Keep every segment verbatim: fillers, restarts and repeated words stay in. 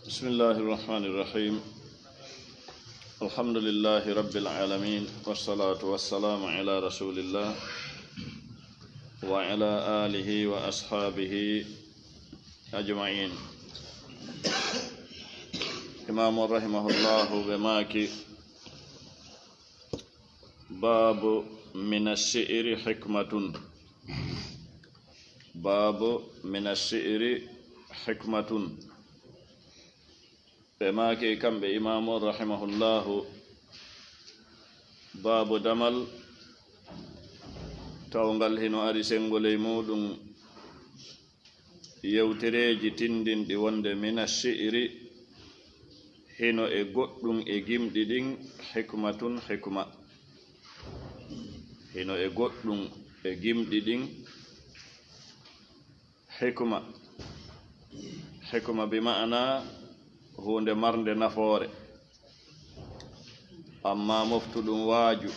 بسم الله الرحمن الرحيم. الحمد لله رب العالمين، والصلاة والسلام على رسول الله وعلى آله وأصحابه أجمعين. Imaamu rahimahullahu ɓe maaki, باب من الشعر حكمة. باب من الشعر حكمة. Ɓe maaki kamɓe Imaamu rahimahullahu, baabu damal tawngal hino ari senngo ley muuɗum yewtereeji tinndinɗi wonde mina shi'ri hino e goɗɗum e gimɗi ɗin hikmatun hikma. Hino e goɗɗum e gimɗi ɗin hikma. Hikma bi ma'ana huunde marnde nafoore. Amma moftu ɗum waaju,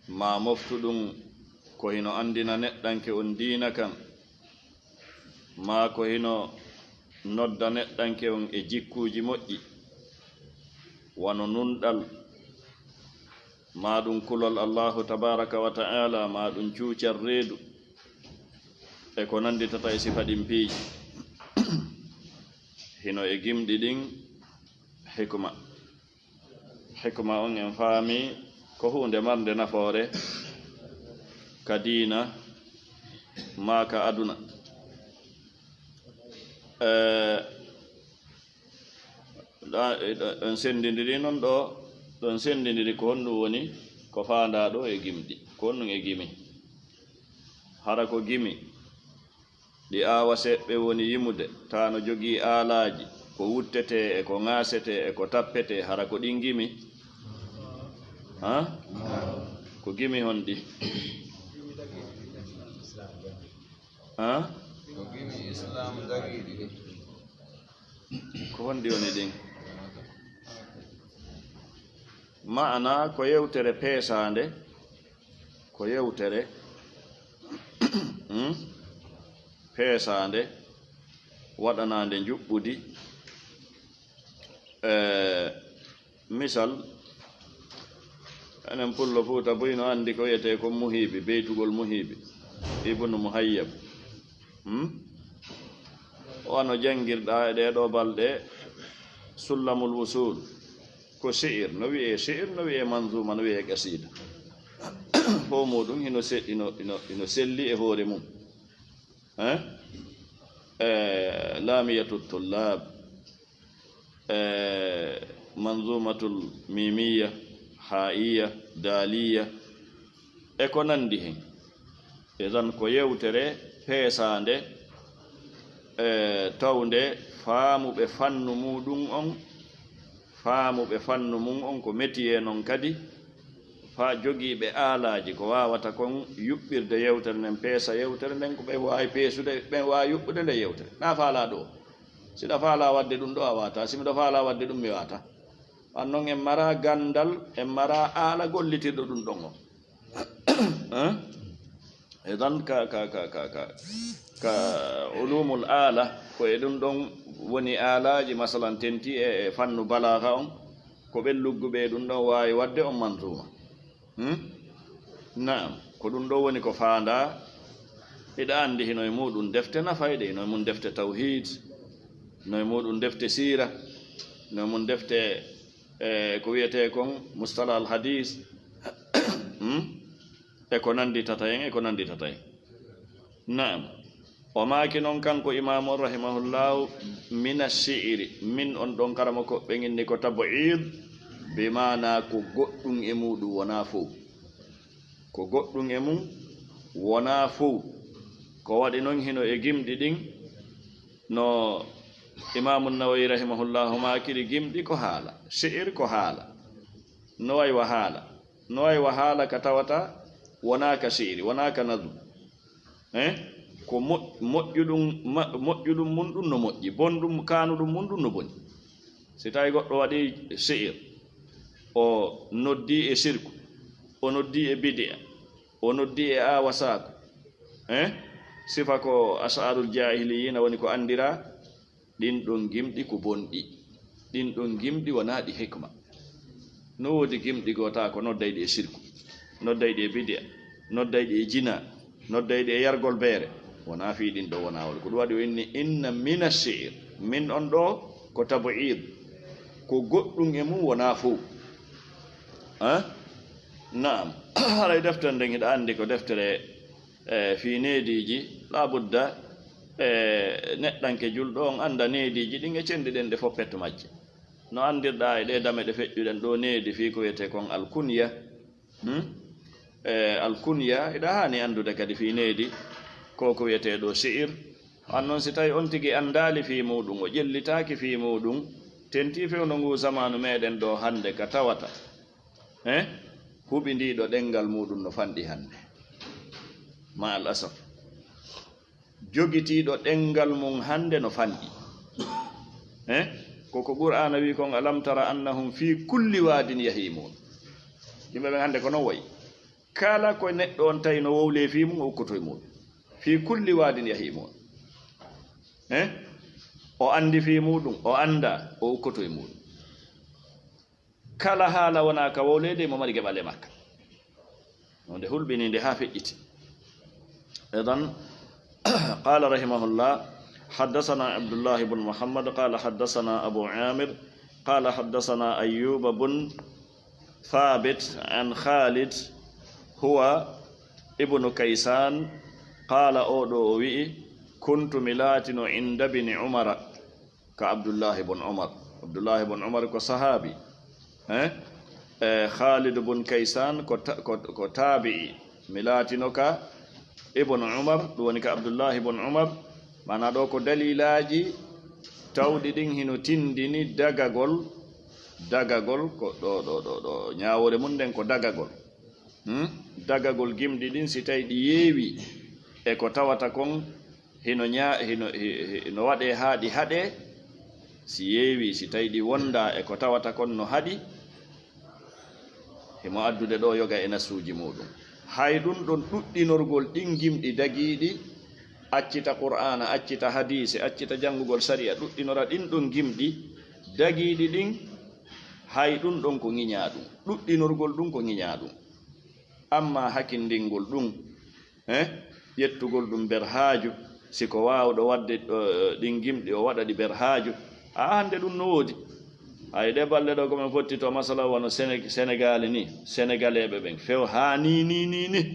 maa moftu ɗum ko hino anndina neɗɗanke on diina kan, maa ko hino nodda neɗɗanke on e jikkuuji moƴƴi, wano nunɗal, maa ɗum kulol Allaahu tabaaraka wa ta'aala, maa ɗum cuucal reedu, e ko nannditata e sifa ɗin piiji. Hino e gimɗi ɗin hikma. Hikma on en faami ko huunde marnde nafoore ka diina maa ka aduna. Eh, ɗa-, ɗo-, ɗon senndindiri non ɗo, ɗon senndindiri ko honɗum woni ko faandaa ɗo e gimɗi, ko honɗum e gimi. Hara ko gimi, ɗi aawa seɓɓe woni yimude, taa no jogii aalaaji, ko wuttetee e ko ŋaasetee e ko tappetee, hara ko ɗin gimi? Ha? Ko gimi honɗi? Ha? Ko gimi Islaam dagiiɗi ɗin. Ko honɗi woni ɗin? Ma'ana ko yewtere peesaande, ko yewtere, hmm, peesaande, waɗanaande njuɓɓudi. Eh, misal, enen Pullo Fuuta buy no anndi ko wiyetee kon Muhiibi, beytugol Muhiibi, Ibnu Muhayyab. Hmm? Wano janngirɗaa e ɗee ɗoo balɗe, Sullamul Wusuul, ko shi'ir, no wi'ee shi'ir, no wi'ee manzuuma, no wi'ee qasiida. Fow muuɗum hino se-, hino, hino, hino selli e hoore mum. Eh? Eh, Laamiyatu Tullaab, eh, Manzuumatul Miimiyya, Haa'iyya, Daaliyya, e ko nanndi hen. Idan ko yewtere peesaande, eh, tawnde faamuɓe fannu muuɗum on, faamuɓe fannu mum on ko métier non kadi, faa jogiiɓe aalaaji ko waawata kon yuɓɓirde yewtere nden, peesa yewtere nden, ko ɓen waawi peesude, ɓen waawi yuɓɓude nde yewtere. Na faalaa ɗoo. Si ɗa faalaa waɗde ɗum ɗoo, a waawataa. Si miɗo faalaa waɗde ɗum, mi waawataa. An non en maraa ganndal, en maraa aala gollitirɗo ɗum ɗon on. Hein? Idan ka, ka, ka, ka, ka, ka ulumul aala, ko e ɗum ɗon woni aalaaji, masalan, tentii e, e fannu balaaga on, ko ɓen lugguɓe e ɗum ɗon waawi waɗde on manzuuma. Hmm? Naam, ko ɗum ɗoo woni ko faandaa. Hiɗa anndi hino e muuɗum defte nafayɗe, hino e mum defte tawhiid, hino e muuɗum defte siira, hino e mum defte, eh, ko wiyetee kon mustalah al hadiis, hmm? E ko nannditata en, e ko nannditata en. Naam. O maaki non kanko Imaamu on rahimahullahu, mina shi'iri, min on ɗon karamoko ɓen inni ko tab'id, bi maana ko goɗɗum e muuɗum wonaa fow. Ko goɗɗum e mum wonaa fow. Ko waɗi non hino e gimɗi ɗin, no Imaamu Nawawi rahimahullahu maakiri, gimɗi ko haala, shi'ir ko haala. No way wa haala. No way wa haala ka tawata wonaa ka shi'iri, wonaa ka nazmu. Eh? Ko mo-, moƴƴuɗum, ma-, moƴƴuɗum mum ɗum no moƴƴi, bonɗum, kaanuɗum mum ɗum no boni. Si tawi goɗɗo waɗi shi'ir, o noddi e shirku, o noddi e bidi'a, o noddi e aawasaaku, eh? Sifa ko ash'arul jaahiliyiina woni ko anndiraa, Ɗin ɗon gimɗi ko bonɗi. Ɗin ɗon gimɗi wonaa ɗi hikma. No woodi gimɗi goo taa ko noddayɗi e sirku, noddayɗi e bidi'a, noddayɗi e jinaa, noddayɗi e yargol beere. Wonaa fii ɗin ɗoo wonaa wol. Ko ɗum waɗi o inni, "Inna mina shi'ir." Min on ɗoo ko tab'id. Ko goɗɗum e mum wonaa fow. Eh? Naam. Haray deftere nden hiɗa anndi ko deftere, eh, fii neediiji. Laa budda, eh, neɗɗanke julɗo on annda neediiji ɗin e cenɗi ɗen ɗe fof pettu majje. No anndirɗaa e ɗee dame ɗe feƴƴuɗen ɗoo needi fii ko wiyetee kon alkunya. Hmm? Eh, alkunya, hiɗa haani anndude kadi fii needi ko ko wiyetee ɗoo shi'ir. An non si tawi on tigi anndaali fii muuɗum, o ƴellitaaki fii muuɗum, tentii fewndo nguu zamaanu meɗen ɗoo hannde ka tawata, eh, huɓindiiɗo ɗemngal muuɗum no fanɗi hannde. Ma al asaf. Jogitiiɗo ɗemngal mum hannde no fanɗi. Eh? Ko ko Qur'aana wi'i kon, "Alam tara annahum fii kulli waadin yahimun." Yimɓe ɓen hannde ko non wayi. Kala ko neɗɗo on tawi no wowlee fii mum, o ukkoto e muuɗum. Fii kulli waadin yahimun. Eh? O anndi fii muuɗum, o anndaa, o ukkoto e muuɗum. Kala haala wonaa ka wowleede, mo mari geɓal e makka. No nde hulɓinii nde haa feƴƴiti. Idan, قال رحمه الله: حدثنا عبد الله بن محمد قال حدثنا أبو عامر قال حدثنا أيوب بن ثابت عن خالد هو ابن كيسان قال، oo ɗoo o wi'i, كنت mi laatino عند ابن عمر ka Abdullahi bun Umar. Abdullahi bun Umar ko sahaabi, eh? Eh, Khalid bun Kaysan ko ta-, ko, ko taabi'i. Mi laatino ka Ibn Umar, ɗum woni ka Abdullahi bun Umar. Maanaa ɗoo ko dalilaaji tawɗi ɗin hino tindini dagagol, dagagol ko ɗo, ɗo, ɗo, ɗo, ñaawoore mum nden ko dagagol. Hmm? Dagagol gimɗi ɗin, si tawi ɗi yeewi e ko tawata kon, hino ñaa-, hino, hi-, hi-, no waɗee haa ɗi haɗee, si yeewi, si tawi ɗi wondaa e ko tawata kon no haɗi, himo addude ɗoo yoga e nasuuji muuɗum. Hay ɗum ɗon ɗuɗɗinorgol ɗin gimɗi dagiiɗi, accita Qur'aana, accita hadiise, accita janngugol sariya, ɗuɗɗinora ɗin ɗon gimɗi dagiiɗi ɗin, hay ɗum ɗon ko ŋiñaa ɗum. Ɗuɗɗinorgol ɗum ko ŋiñaa ɗum. Ammaa hakindingol ɗum, eh, ƴettugol ɗum ber haaju, si ko waawɗo waɗde, eh, ɗin gimɗi, o waɗa ɗi ber haaju. A hannde ɗum no woodi. Hay ɗee balɗe ɗoo ko men fotti to, masala, wano Sene-, Senegaali nii, Senegaleeɓe ɓen few haa nii, nii, nii, nii.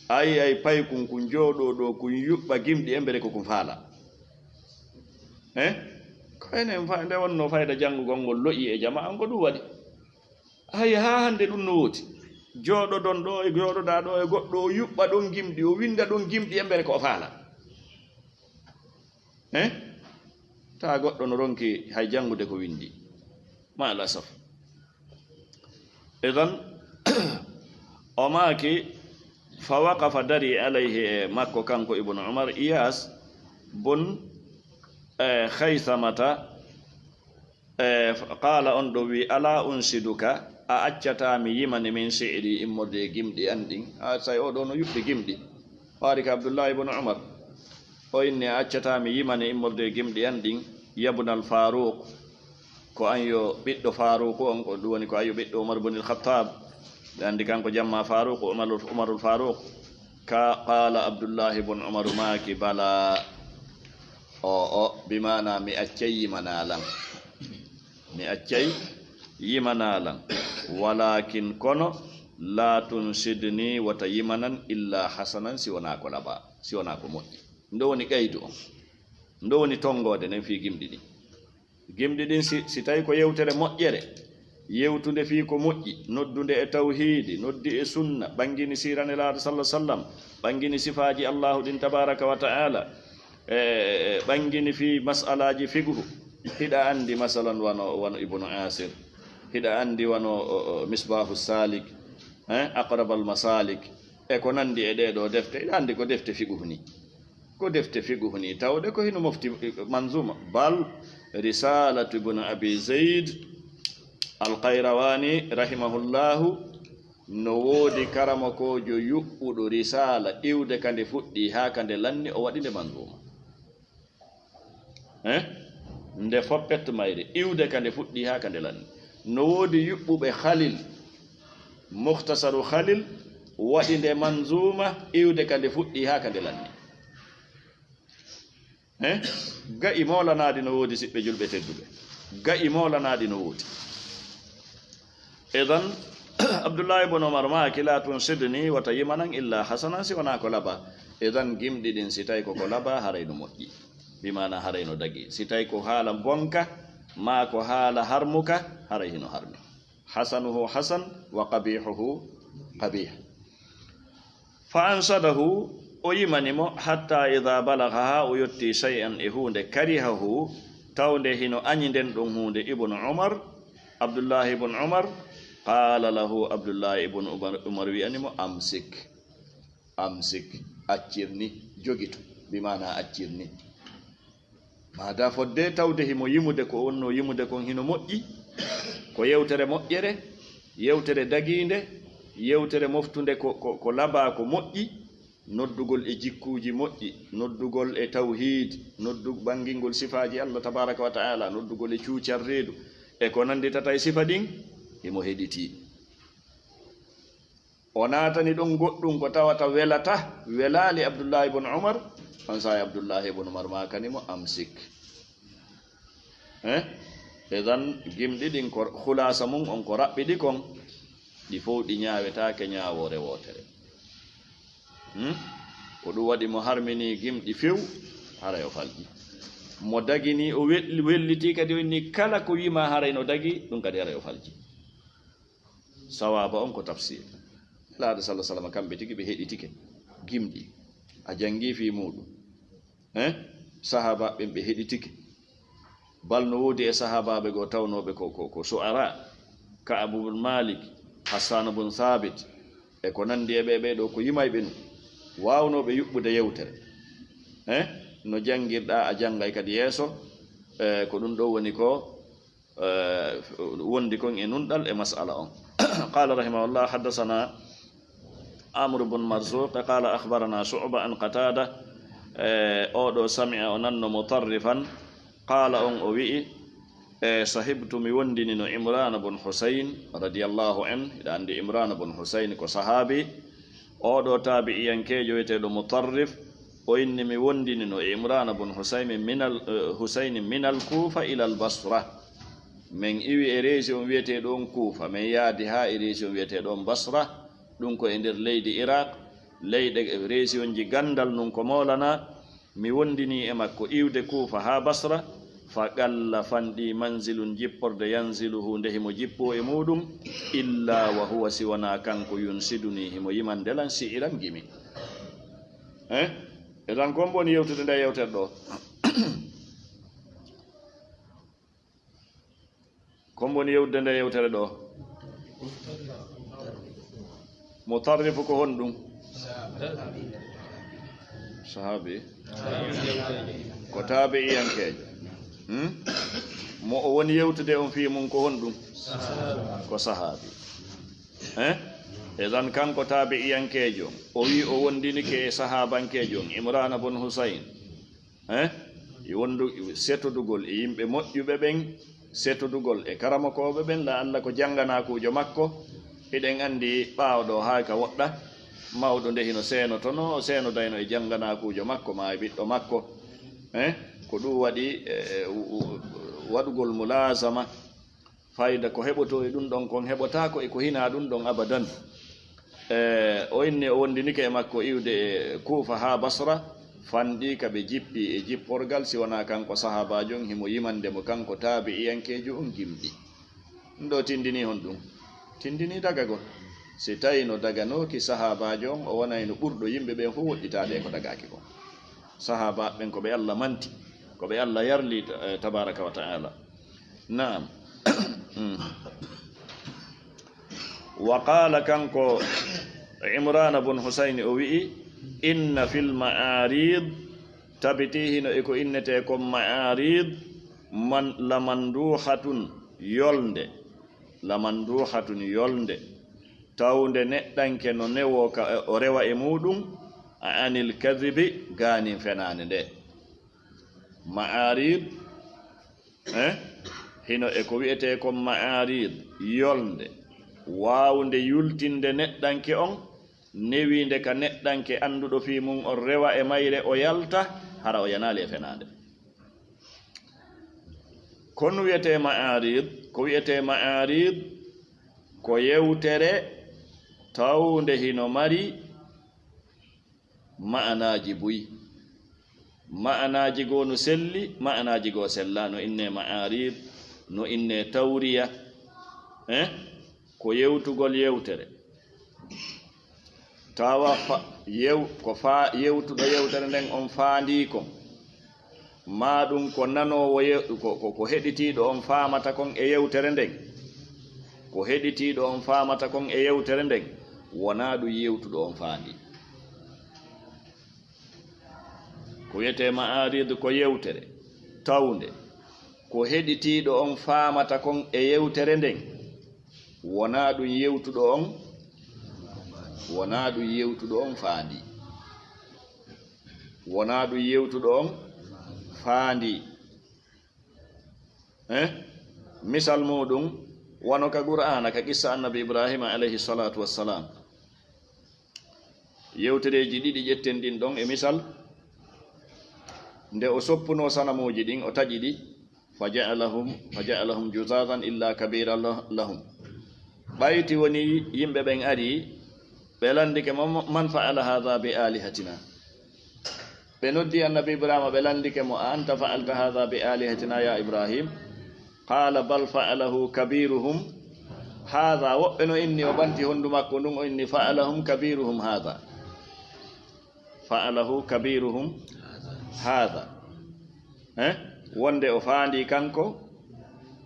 Ay, ay, paykun kun jooɗoo ɗoo, kun yuɓɓa gimɗi embere ko kun faala. Eh? Ko enen fa-, nde wonnoo fayda janngugol ngol lo'i e jamaa, ko ɗum waɗi. Hay haa hannde ɗum no woodi. Jooɗodon ɗoo e jooɗoɗaa ɗoo e goɗɗo, o yuɓɓa ɗon gimɗi, o winnda ɗon gimɗi embere ko o faala. Eh? Taa goɗɗo no ronki hay janngude ko winndi. Ma al asaf. Idan, o maaki, fa waqafa, darii, alayhi, e makko, kanko Ibnu Umar, Iyaas bun, eh, Khaysamata, E, f-, qaala, on ɗon wi'i, "Alaa unshiduka, a accataa mi yimane, min shi'ri, immorde e gimɗi an ɗin?" A, tawi oo ɗoo no yuɓɓi gimɗi. O ari ka Abdullahi ibn Umar. O inni, "A accataa mi yimane, immorde e gimɗi an ɗin, yabnal Faaruq, ko an yo ɓiɗɗo Faaruqu on," ko ɗum woni ko an yo ɓiɗɗo Umar ibn al-Khattab. Ɓe anndi kanko jamma Faaruqu, Umarul, Umarul Faaruq. Ka, qaala Abdullahi ibn Umar maaki, "Balaa." O, o, bi maana mi accay yimanaa lan. Mi accay yimanaa lan. Walaakin kono, laa tunshidnii, wota yimanan, illaa hasanan, si wonaa ko labaa, si wonaa ko moƴƴi. Ndo woni qaydu on. Ndo woni tonngoode nden fii gimɗi ɗin. Gimɗi ɗin, si, si tawi ko yewtere moƴƴere, yewtunde fii ko moƴƴi, noddunde e tawhiidi, noddi e sunna, ɓanngini siira Nelaaɗo sallallaahu alayhi wa sallam, ɓanngini sifaaji Allaahu ɗin tabaaraka wa ta'aala, e, e, e, ɓanngini fii mas'alaaji fiqhu. Hiɗa anndi, masalan, wano, wano Ibnu Asir, hiɗa anndi wano, o, o, Misbaahu Saalik, eh, Aqrabal Masaalik, e ko nanndi e ɗee ɗoo defte, hiɗa anndi ko defte fiqhu nii. Ko defte fiqhu nii tawde ko hino mofti manzuma. Bal, Risaalatu Ibn Abi Zayd Al-Qayrawani, rahimahullahu, no woodi karamokoojo yuɓɓuɗo risaala iwde ka nde fuɗɗii haa ka nde lanni, o waɗi nde manzuma. Eh? Nde foppet mayre, iwde ka nde fuɗɗi haa ka nde lanni. No woodi yuɓɓuɓe Khalil, Mukhtasaru Khalil, waɗi nde manzuma, iwde ka nde fuɗɗi haa ka nde lanni. Eh? Ga'i moolanaadi no woodi, siɓɓe julɓe tedduɓe. Ga'i moolanaadi no woodi. Idan, Abdullahi ibn Umar maaki, "La tunsidni, wata yimanan illa hasanan, si wonaa ko laba." Idan, gimɗi ɗin, si tawi ko ko laba, haray no moƴƴi. Bi maana haray no dagi. Si tawi ko haala bonka, maa ko haala harmuka, haray hino harmi. Hasanuhu hasan, wa qabihuhu qabih. Fa ansadahu, o yimani mo, hatta idha balagha, haa o yotti shay'an, e huunde, karihahu, tawnde hino añi nden ɗon huunde, Ibnu Umar, Abdullahi ibn Umar, qala lahu, Abdullahi ibn Umar, Umar wi'ani mo, "Amsik, amsik, accir ni, jogito," bi maana accir ni. Maada fodde tawde himo yimude ko wonno yimude kon hino moƴƴi, ko yewtere moƴƴere, yewtere dagiinde, yewtere moftunde ko, ko, ko labaa ko moƴƴi, noddugol e jikkuuji moƴƴi, noddugol e tawhiid, noddu-, ɓangingol sifaaji Allah tabaaraka wa ta'ala, noddugol e cuucal reedu, e ko nannditata e sifa ɗin, himo heɗitii. O naatani ɗon goɗɗum ko tawata welata, welaali Abdullahi ibn Umar, on saa'i Abdullahi ibn Umar maakani mo, "Amsik." Eh? Idan, gimɗi ɗin ko khulaasa mum on ko raɓɓiɗi kon, ɗi fow ɗi ñaawetaake ñaawoore wootere. Hmm? Ko ɗum waɗi mo harmini gimɗi few, haray o falji. Mo dagini, o wel-, wellitii kadi, o inni kala ko wiima haray no dagi, ɗum kadi haray o falji. Sawaaba on ko tafsir. Nelaaɗo sallallahu alaihi wasallam kamɓe tigi ɓe heɗitike gimɗi. A janngi fii muuɗum. Eh? Sahaaba ɓen ɓe heɗitike. Bal no woodi e sahaabaaɓe goo tawnooɓe ko, ko, ko su'ara. Ka'ab bun Malik, Hassan bun Thabit, e ko nanndi e ɓe, ɓe ɗo ko yimayɓe nu. Waawnooɓe yuɓɓude yewtere. Eh? No janngirɗaa a janngay kadi yeeso. Eh, ko ɗum ɗo woni ko eh, wondi kon e nunɗal e mas'ala on. Qala rahimahullah, haddathana Amr bun Marzuq, qala akhbarana Shu'ba an Qatada, eh, o ɗo sami'a o nanno Mutarrifan, qala on o wi'i, eh, sahibtu mi wondinino Imran bun Husayn radiyallahu anhu, hiɗa anndi Imran bun Husayn ko sahabi, o ɗo taabi'iyankeejo wi'eteeɗo Mutarrif, o inni mi wondinino e Imran bun Husayn minal, eh, Husayn minal Kufa ilal Basra. Men iwi e région wi'eteeɗo on Kufa, men yaadi haa e région wi'eteeɗo on Basra, ɗum ko e nder leydi Iraq, leyɗe, région ji ganndal nun ko moolana. Mi wondini e makko iwde Kufa haa Basra, fa qalla fanɗi manzilun jipporde yanziluhu nde himo jippo e muuɗum, illa wa huwa si wonaa kanko yunsiduni himo yimande lan shi'ran gimi. Eh? E tan ko on woni yewtude nde yewtere ɗo. Ko on woni yewtude nde yewtere ɗo. Mutarrifu ko honɗum? Sahabi. Ko taabi'iyankeejo. Hmm? Mo o woni yewtude on fii mum ko honɗum? Ko sahabi. Eh? Idan kanko taabi'iyankeejo, o wi o wondinike e sahabankeejo on, Imrana bun Husayn. Eh? E wondu-, setodugol e yimɓe moƴƴuɓe ɓen, setodugol e karamokooɓe ɓen, la Allah ko jannganaakuujo makko. Hiɗen anndi ɓaawo ɗo haa ka woɗɗa, mawɗo nde hino seenotono, o seenodayno e jannganaakuujo makko maa e ɓiɗɗo makko. Eh? Ko ɗum waɗi, eh, u-, u-, waɗugol mulaasama. Fayda ko heɓotoo e ɗum ɗon kon heɓotaako e ko hinaa ɗum ɗon abadan. E, o inni o wondinike e makko iwde e Kuufa haa Basra, fanɗi ka ɓe jippi e jipporgal, si wonaa kanko sahaabaajo on, himo yimande mo kanko taabi'iyankeejo on gimɗi. Ɗum ɗo tindini honɗum? Tindini dagagol. Si tawi no daganooki sahaabaajo on, o wonayno ɓurɗo yimɓe ɓen fof woɗɗitaade e ko dagaaki kon. Sahaabaaɓe ɓen ko ɓe Allah manti, ko ɓe Allah yarli, eh, tabaaraka wa ta'ala. Naam. Mm. Wa qaala, kanko Imrana bun Husayni, o wi'i, "Inna fil ma'arid," tabiti hino e ko innetee kon ma'arid, man, "lamanduhatun," yolnde, "lamanduhatun," yolnde, tawnde neɗɗanke no newoo ka o rewa e muuɗum, "anil kadhibi," gaanin fenaande nde. Ma'arid, Eh? Hino e ko wi'etee kon ma'arid, yolnde, waawnde yultinde neɗɗanke on, newiinde ka neɗɗanke annduɗo fii mun on rewa e mayre, o yalta, hara o yanaali e fenaande. Kon wi'etee ma'arid, ko wi'etee ma'arid, ko yewtere tawnde hino mari ma'anaaji buy. Ma'anaaji goo no selli, ma'anaaji goo sella, no innee ma'arid, no innee tawriya. Eh? Ko yewtugol yewtere. Tawa fa-, yew-, ko faa yewtuɗo yewtere nden on faandii kon. Maa ɗun ko nanoowo ye-, ko, ko, ko heɗitiiɗo on faamata kon e yewtere nden. Ko heɗitiiɗo on faamata kon e yewtere nden, wonaa ɗun yewtuɗo on faandii. Ko wi'etee ma'arid ko yewtere tawnde. Ko heɗitiiɗo on faamata kon e yewtere nden, wonaa ɗun yewtuɗo on, wonaa ɗun yewtuɗo on faandii. Wonaa ɗun yewtuɗo on faandii. Eh? Misal muuɗun, wano ka Qur'aana, ka qissa Annabi Ibraahiima alayhi salaatu wassalaam. Yewtereeji ɗiɗi ƴetten ɗin ɗon e misal. Nde o soppunoo sanamuuji ɗin, o taƴi ɗi, fa ja'alahum, fa ja'alahum juzazan illa kabira lah-, lahum. Ɓayti woni yimɓe ɓen ari, ɓe landike mo, "Man fa'ala hadha bi alihatina?" Ɓe noddi Annabi Ibrahima, ɓe landike mo, "A anta fa'alta hadha bi alihatina ya Ibrahim?" Qala, "Bal fa'alahu kabiruhum hadha." Woɓɓe no inni, o ɓanti hondu makko ndun, o inni, "Fa'alahum kabiruhum hadha." Fa'alahu kabiruhum hadha. Eh? Wonde o faandi kanko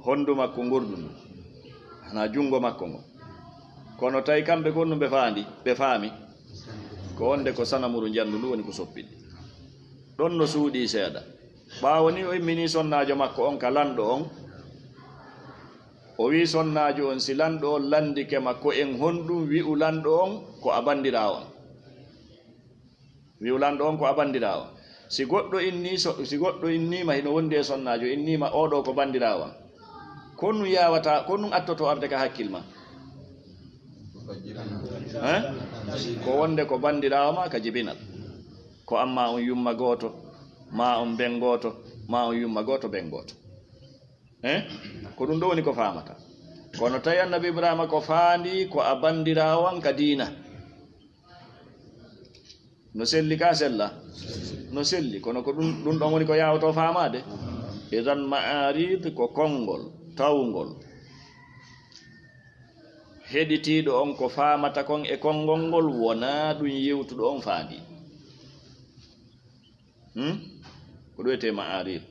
hondu makko ngordu ndu. Hana jungo makko ngo. Kono tawi kamɓe kon ɗun ɓe faandi, ɓe faami. Ko wonde ko sanamuru njandu ndu woni ko soppiɗi. Ɗon no suuɗii seeɗa. Ɓaawo ni o immini sonnaajo makko on ka lanɗo on. O wi'i sonnaajo on, si lanɗo on landike ma ko en honɗun, wi'u lanɗo on ko a bandiraawo am. Wi'u lanɗo on ko a bandiraawo. Si goɗɗo inni, so, si goɗɗo inniima, hino wondi e sonnaajo, inniima, "Oo ɗoo ko bandiraawo am." Ko nun yaawataa, ko nun attotoo arde ka hakkil ma? Eh? Ko wonde ko bandiraawo ma ka jibinal. Ko amma on yumma gooto, maa on ben gooto, maa on yumma gooto, ben gooto. Eh? Ko ɗun ɗoo woni ko faamata. Kono tawi Annabi Ibrahima ko faandi ko a bandiraawo am ka diina. No selli ka sella? No selli, kono ko ɗun, ɗun ɗon woni ko yaawotoo faamaade. Idan ma'arid ko konngol, tawngol. Heɗitiiɗo on ko faamata kon e konngol ngol wonaa ɗun yewtuɗo on faandi. Hmm? Ko ɗun wiyetee ma'arid.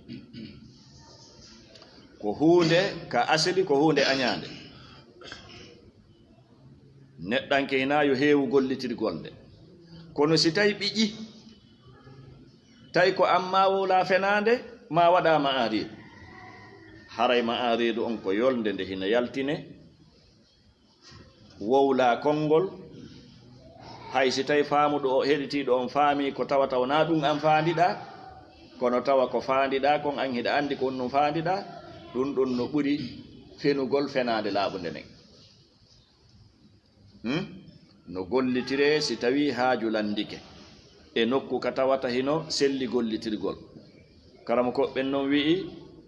Ko huunde ka asili, ko huunde añaande. Neɗɗanke hinaa yo heewu gollitirgol nde. Kono si tawi ɓiƴi, tawi ko amma wowlaa fenaande, ma waɗa ma'arid. Haray ma'aridu on ko yolnde nde hino yaltine, wowlaa konngol, hay si tawi faamuɗo o, heɗitiiɗo on faami ko tawata wonaa ɗun an faandiɗaa, kono tawa ko faandiɗaa kon an hiɗa anndi ko honɗun faandiɗaa, ɗun ɗon no ɓuri fenugol fenaande laaɓunde nden. Hmm? No gollitiree si tawii haaju lanndike e nokku ka tawata hino selli gollitirgol. Karamokooɓe ɓen non wi'i,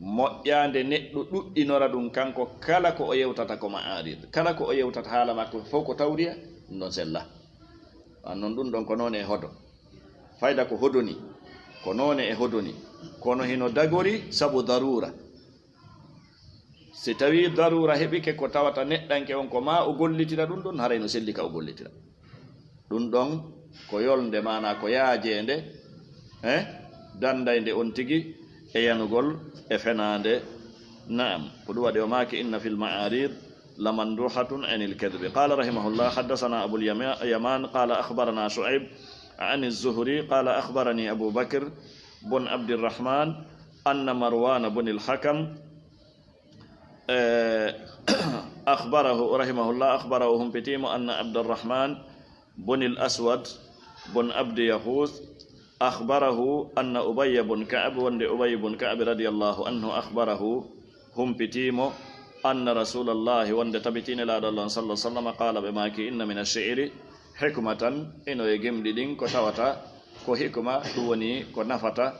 moƴƴaande neɗɗo ɗuɗɗinora ɗun kanko kala ko o yewtata ko ma'arid. Kala ko o yewtata haala makko fow ko tawriya, ɗun ɗon sella. An non ɗun ɗon ko noone e hodo. Fayda ko hodoni, ko noone e hodoni. Kono hino dagori sabu daruura. Si tawii daruura heɓike ko tawata neɗɗanke on ko maa o gollitira ɗun ɗon, haray no selli ka o gollitira. Ɗun ɗon ko yolnde, maanaa ko yaajeende, eh, dandaynde on tigi e yanugol e fenaande. Na'am, ko ɗun waɗi o maaki, "Inna fil ma'arid lamanduhatun anil kadhibi." Qala rahimahullah, haddathana Abul Yama-, Yaman, qala akhbarana Shu'aib an az-Zuhri, qala akhbarani Abu Bakr bun Abdirrahman anna Marwan bun al-Hakam, eh, akhbarahu, rahimahullah, akhbarahu, humpitiimo, anna Abdurrahman bun al-Aswad bun Abdi Yaghuth Akhbarahu anna Ubayya bun Ka'b, wonde Ubayy bun Ka'b radiyallahu anhu, akhbarahu, humpitiimo, anna Rasulallahi, wonde tabiti Nelaaɗo Allah on sallallahu alaihi wasallam, qaala, ɓe maaki, inna min ash-shi'ri hikmatan, ino e gimɗi ɗin ko tawata ko hikma, ɗum woni ko nafata,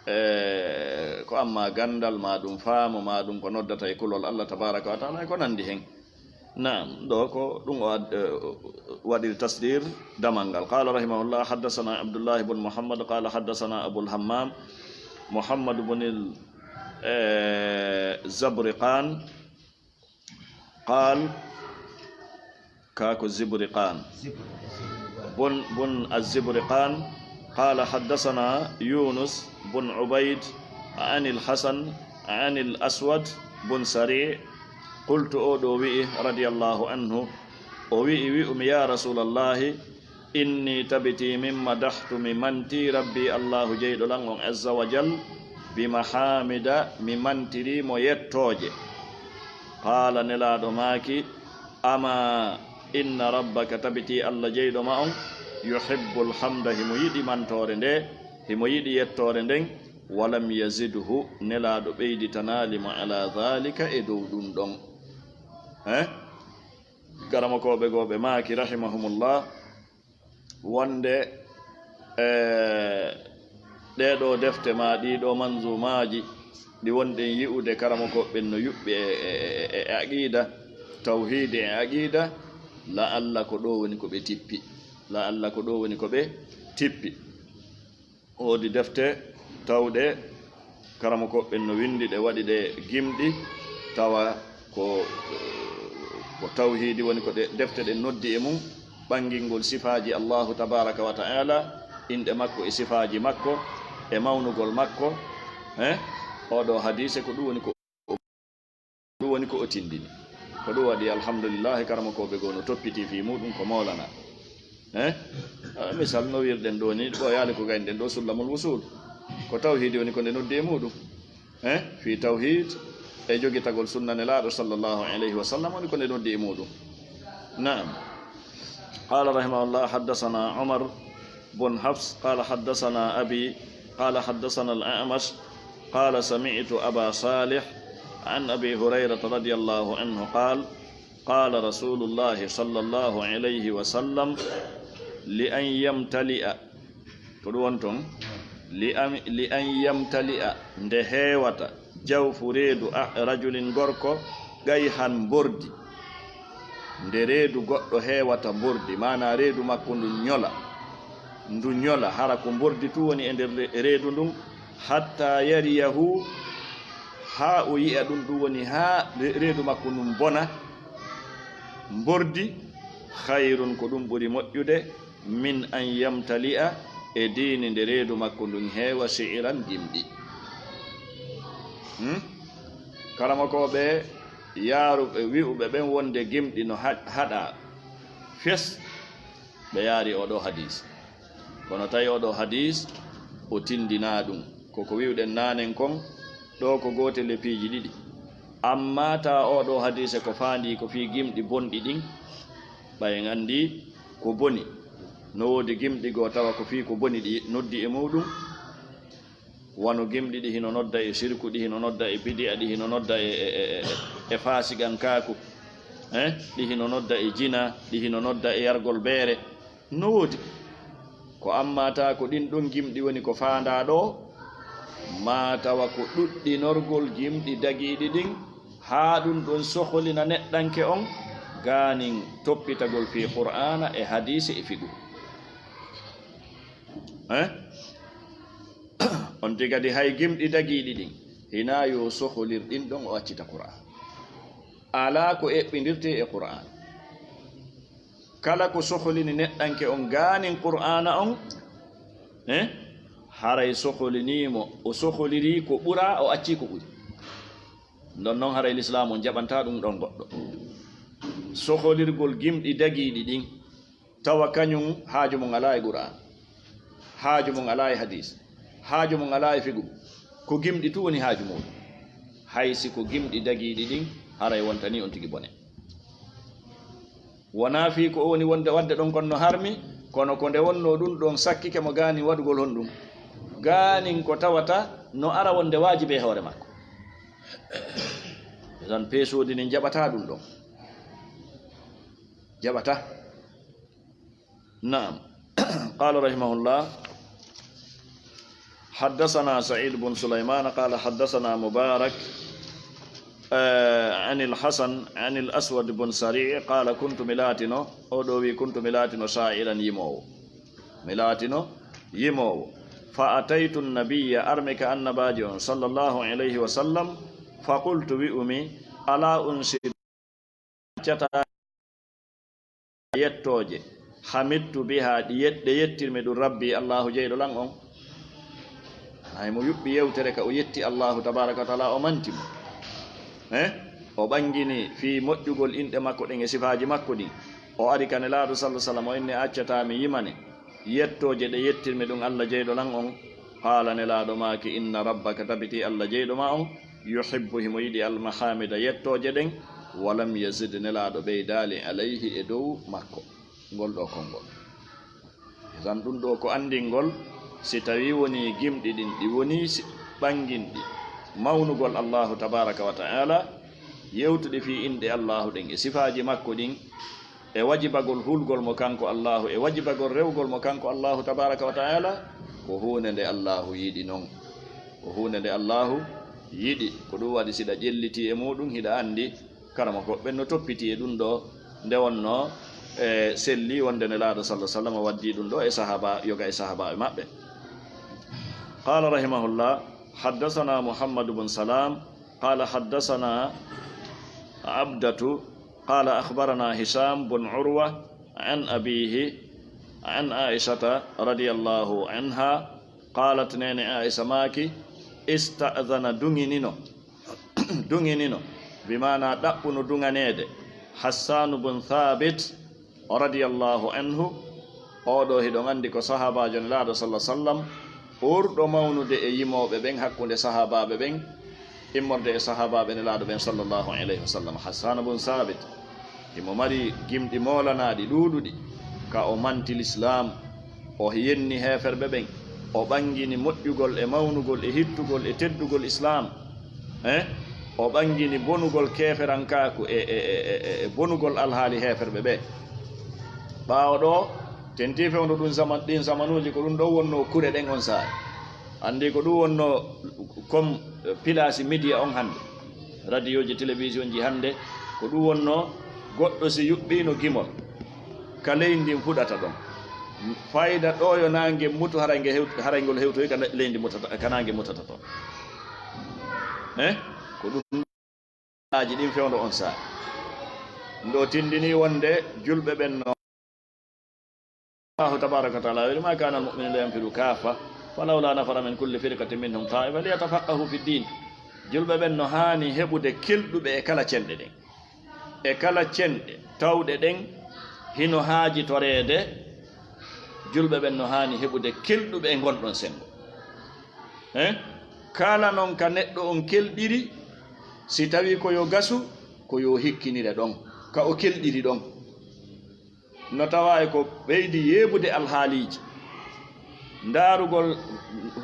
e, ko amma gandal, ma ɗum faamu, ma ɗum ko noddata e kulol Allah tabaraka wa ta'ala, e ko nandi hen. Naam, ɗo ko ɗum o ad-, eh, waɗiri tasdir damal ngal. Qala rahimahullah, haddathana Abdullah ibn Muhammad, qala haddathana Abul Hammam, Muhammad ibn al, eh, Zabriqan, qal, ka ko Zibriqan. Bun, bun az-Zibriqan, qala haddathana Yunus bun Ubayd an al-Hasan an al-Aswad bun Sari', qultu, o ɗo wi'i, radiyallahu anhu, o wi'i, wi'umi, ya Rasulallahi, inni tabiti min madahtu, mi manti Rabbi Allahu jeyɗo lan on azza wa jal, bi mahamida, mi mantiri mo yettooje. Qala, Nelaaɗo maaki, ama inna rabbaka, tabiti Allah jeyɗo ma on, yuhibbul hamda, himo yiɗi mantoore nde, himo yiɗi yettoore nden, walam yazidhu, Nelaaɗo ɓeyditanaali mo ala dhalika, e dow ɗum ɗon. Eh? Karamokooɓe goo ɓe maaki, rahimahumullah, wonde, e, ɗee ɗoo defte maa ɗii ɗoo manzumaaji ɗi wonɗen yi'ude karamokooɓe ɓen no yuɓɓi e, e, e, e aqida, tawhiidi e aqida, la'alla ko ɗoo woni ko ɓe tippi. La'alla ko ɗoo woni ko ɓe tippi. Woodi defte tawɗe karamokooɓe ɓen no winndi ɗe, waɗi ɗe gimɗi, tawa ko, ko tawhiidi woni ko ɗe defte ɗen noddi e mum, ɓangingol sifaaji Allahu tabaraka wa ta'ala, inɗe makko e sifaaji makko, e mawnugol makko. He? Oo ɗoo hadiise ko ɗum woni ko Ɗum woni ko o tindini. Ko ɗum waɗi, alhamdulillahi, karamokooɓe goo no toppiti fii muuɗum ko moolana. Eh? Ah, misal no wirɗen ɗoo ni, ɓooyaali ko gayniɗen ɗoo, Sullamul Wusul. Ko tawhiidi woni ko nde noddi e muuɗum. Eh? Fii tawhiid e jogitagol sunna Nelaaɗo sallallahu alayhi wa sallam woni ko nde noddi e muuɗum. Naam. قال رحمه الله، حدثنا عمر بن حفص قال حدثنا أبي قال حدثنا الأعمش قال سمعت أبا صالح عن أبي هريرة رضي الله عنه قال قال رسول الله صلى الله عليه وسلم لأن يمتلئ Ko ɗum woni toon, li an, li an yamtali'a, nde heewata, jawfu reedu a, rajulin gorko, qayhan mbordi. Nde reedu goɗɗo heewata mbordi, maanaa reedu makko ndun ñola, ndu ñola, hara ko mbordi tun woni e nder re-, reedu ndun, hatta yariyahu, haa o yi'a ɗum, ɗum woni haa re-, reedu makko ndun bona. Mbordi, khayrun, ko ɗum ɓuri moƴƴude, min an yamtali'a, e diini nde reedu makko ndun heewa, shi'ran, gimɗi. Hmm? Karamokooɓe yaaruɓe, wi'uɓe ɓen wonde gimɗi no ha-, haɗaa fes, ɓe yaari oo ɗoo hadiis. Kono tawi oo ɗoo hadiis, o tindinaa ɗum. Ko ko wi'uɗen naanen kon, ɗoo ko gootel e piiji ɗiɗi. Ammaa taa oo ɗoo hadiise ko faandii ko fii gimɗi bonɗi ɗin, ɓay en anndii ko boni. No woodi gimɗi goo tawa ko fii ko boni ɗi noddi e muuɗum, wano gimɗi ɗi hino nodda e sirku, ɗi hino nodda e bidi'a, ɗi hino nodda e, e, e, e, e faasiqankaaku, eh? Ɗi hino nodda e jina, ɗi hino nodda e yargol beere. No woodi. Ko ammaa taa ko ɗin ɗon gimɗi woni ko faandaa ɗoo, maa tawa ko ɗuɗɗinorgol gimɗi dagiiɗi ɗin, haa ɗum ɗon soholina neɗɗanke on gaanin toppitagol fii Qur'aana e hadiisi e fiqhu. Eh? On tigi kadi hay gimɗi dagiiɗi ɗin, hinaa yo soholir ɗin ɗon o accita Qur'aan. Alaa ko eɓɓindirtee e Qur'aan. Kala ko soholini neɗɗanke on gaanin Qur'aana on, eh, haray soholinii mo, o soholirii ko ɓura, o accii ko ɓuri. Ndon non haray Lislaamu on jaɓantaa ɗum ɗon goɗɗo. Soholirgol gimɗi dagiiɗi ɗin, tawa kañum haaju mum alaa e Qur'aan, haaju mum alaa e hadiis, haaju mum alaa e fiqhu, ko gimɗi tun woni haaju muuɗum. Hay si ko gimɗi dagiiɗi ɗin, haray wontanii on tigi bone. Wonaa fii ko o woni wonde waɗde ɗon kon no harmi, Kono ko nde wonnoo ɗum ɗoon sakkike mo gaanin waɗugol honɗum? Gaanin ko tawata no ara wonde waajibi e hoore makko. Tan peesoodi ndin jaɓataa ɗum ɗoon. Jaɓataa. Naam. Qaala rahimahullah. حدثنا سعيد بن سليمان قال حدثنا مبارك، آه، عن الحسن عن الأسود بن سريع قال كنت mi laatino, o ɗo wi كنت mi laatino شاعرا yimoowo. Mi laatino yimoowo. فأتيت النبي armi ka annabaajo on صلى الله عليه وسلم فقلت wi'umi ألا أنشد accataa yettooje, حمدت بها ɗi yet-, ɗe yettirmi ɗum Rabbi Allahu jeyɗo lan on. Hay mo yuɓɓi yewtere ka o yetti Allahu tabaraka wa taala o manti mo. Eh? O ɓangini fii moƴƴugol inɗe makko ɗen e sifaaji makko ɗin. O ari ka Nelaaɗo sallallahu alaihi wasallam o inni accataa mi yimane. Yettooje ɗe yettirmi ɗum Alla jeyɗo lan on. Qaala Nelaaɗo maaki إن ربك tabiti Alla jeyɗo ma on يحب himo yiɗi المحامد yettooje ɗen ولم يزد Nelaaɗo ɓeydaali عليه e dow makko ngol ɗoo konngol. Idan ɗum ɗoo ko anndingol si tawii wonii gimɗi ɗin ɗi wonii si ɓanginɗi mawnugol Allahu tabaraka wa taala, yewtuɗi fii inɗe Allahu ɗen e sifaaji makko ɗin, e wajibagol hulgol mo kanko Allahu, e wajibagol rewgol mo kanko Allahu tabaraka wa taala, ko huunde nde Allahu yiɗi non. Ko huunde nde Allahu yiɗi. Ko ɗum waɗi siɗa ƴellitii e muuɗum, hiɗa anndi karamoko ɓen no toppitii e ɗum ɗoo, nde wonnoo e selli wonde Nelaaɗo sallallahu alaihi wasallam waddii ɗum ɗoo e sahaba, yoga e sahabaaɓe maɓɓe. قال رحمه الله: حدثنا محمد بن سلام قال حدثنا عبدة قال أخبرنا هشام بن عروة عن أبيه عن عائشة رضي الله عنها قالت nee na Aisha maaki: استأذن duŋinino, duŋinino, bi maanaa ɗaɓɓuno duŋaneede, Hassaanu bun Thaabit radiyallahu anhu. Oo ɗoo hiɗon anndi ko sahaabaajo Nelaaɗo sallallahu alaihi wasallam ɓurɗo mawnude e yimooɓe ɓen hakkunde sahaabaaɓe ɓen, immorde e sahaabaaɓe Nelaaɗo ɓen sallallahu alaihi wasallam. Hassaanu bun Thaabit, himo mari gimɗi moolanaaɗi ɗuuɗuɗi, ka o manti Lislaam, o yenni heeferɓe ɓen, o ɓangini moƴƴugol e mawnugol e hittugol e teddugol Islaam. Eh? O ɓangini bonugol keeferankaaku e, e, e, e, e bonugol alhaali heeferɓe ɓe. Ɓaawo ɗoo, tentii fewndo ɗum zaman, ɗin zamanuuji, ko ɗum ɗoo wonnoo kure ɗen on saa'i. Anndi ko ɗum wonnoo comme pilaasi midiya on hannde, radiyooji, telewisionji hannde, ko ɗum wonnoo goɗɗo si yuɓɓiino gimol, ka leydi ndin fuɗata ɗon. Fayda ɗoo yo naange mutu, haray nge hewt-, haray ngol hewtoyi ka le-, leydi mutata, ka naange mutata ton. Eh? Ko ɗum aji ɗin fewndo on saa'i. Ɗum ɗoo tindini wonde julɓe ɓen no Allahu tabaraka wa taala weli: ما كان المؤمنون لينفروا كافة فلولا نفر من كل فرقة منهم طائفة ليتفقهوا في الدين. Julɓe ɓen no haani heɓude kelɗuɓe e kala cenɗe ɗen. E kala cenɗe tawɗe ɗen hino haajitoreede, julɓe ɓen no haani heɓude kelɗuɓe e ngon ɗon senngo. Eh? Kala non ka neɗɗo on kelɗiri, si tawii ko yo gasu, ko yo hikkinire ɗon, ka o kelɗiri ɗon. No tawaa e ko ɓeydi yeebude alhaaliiji. Ndaarugol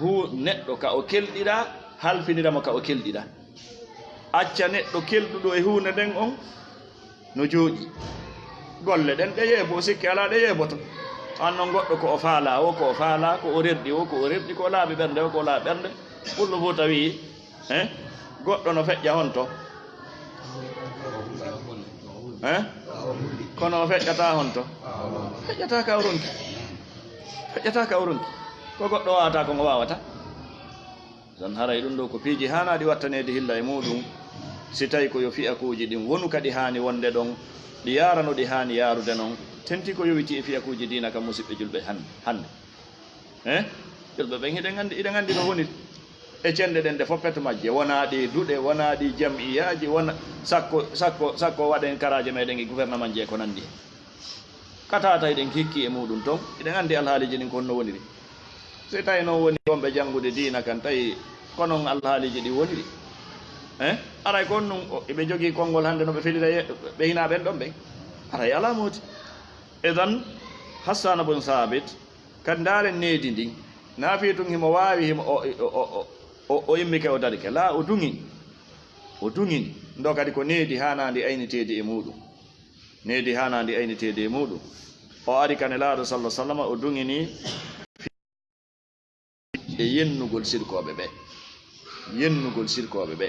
huu neɗɗo ka o kelɗiraa, halfinira mo ka o kelɗiraa. Acca neɗɗo kelɗuɗo e huunde nden on no jooɗii. Golle ɗen ɗe yeebo, o sikki alaa ɗe yeeboto. An non goɗɗo ko o faalaa o, ko o faalaa, ko o rerɗi o, ko o rerɗi, ko o laaɓi ɓernde o, ko o laaɓi ɓernde. Pullo Fuuta wi'i, eh? Goɗɗo no feƴƴa honto? Eh? Kono o feƴƴataa honto? Feƴƴataa ka o ronki. Feƴƴataa ka o ronki. Ko goɗɗo waawata ko ngo waawata. Tan haray ɗum ɗoo ko piiji haanaaɗi wattaneede hilla e muuɗum. Si tawi ko yo fiyakuuji ɗin wonu kadi haani wonde ɗon, ɗi yaara no ɗi haani yaarude non, tentii ko yowitii e fiyakuuji diina ka musiɓɓe julɓe han-, hannde. Eh? Julɓe ɓen hiɗen anndi, hiɗen anndi no woniri. E cenɗe ɗen ɗe fof pet majje, wonaa ɗi duɗe, wonaa ɗi jam'iyaaji, wona sakko, sakko, sakko waɗen karaaje meɗen e gouvernement ji e ko nanndi hen. Ka tawata hiɗen hikki e muuɗum ton, hiɗen anndi alhaaliiji ɗin ko honno woniri. Si tawi noon woni wonɓe janngude diina kan, tawi ko noon alhaaliiji ɗin woniri. Eh? Aray ko on ɗum, o, iɓe jogii konngol hannde no ɓe felira ye-, ɓe hinaa ɓen ɗon ɓen. Aray alaa mooti. Idan, Hassana bun Thabit, kadi ndaaren needi ndin. Naa fii tun himo waawi, himo, o, o, o, o, o, o immike, o darike. Laa, o duŋini. O duŋini. Ndo kadi ko needi haanaandi ayniteede e muuɗum. Needi haanaandi ayniteede e muuɗum. O ari ka Nelaaɗo, sallallahu alaihi wasallam, o duŋini e yennugol sirkooɓe ɓe. Yennugol sirkooɓe ɓe.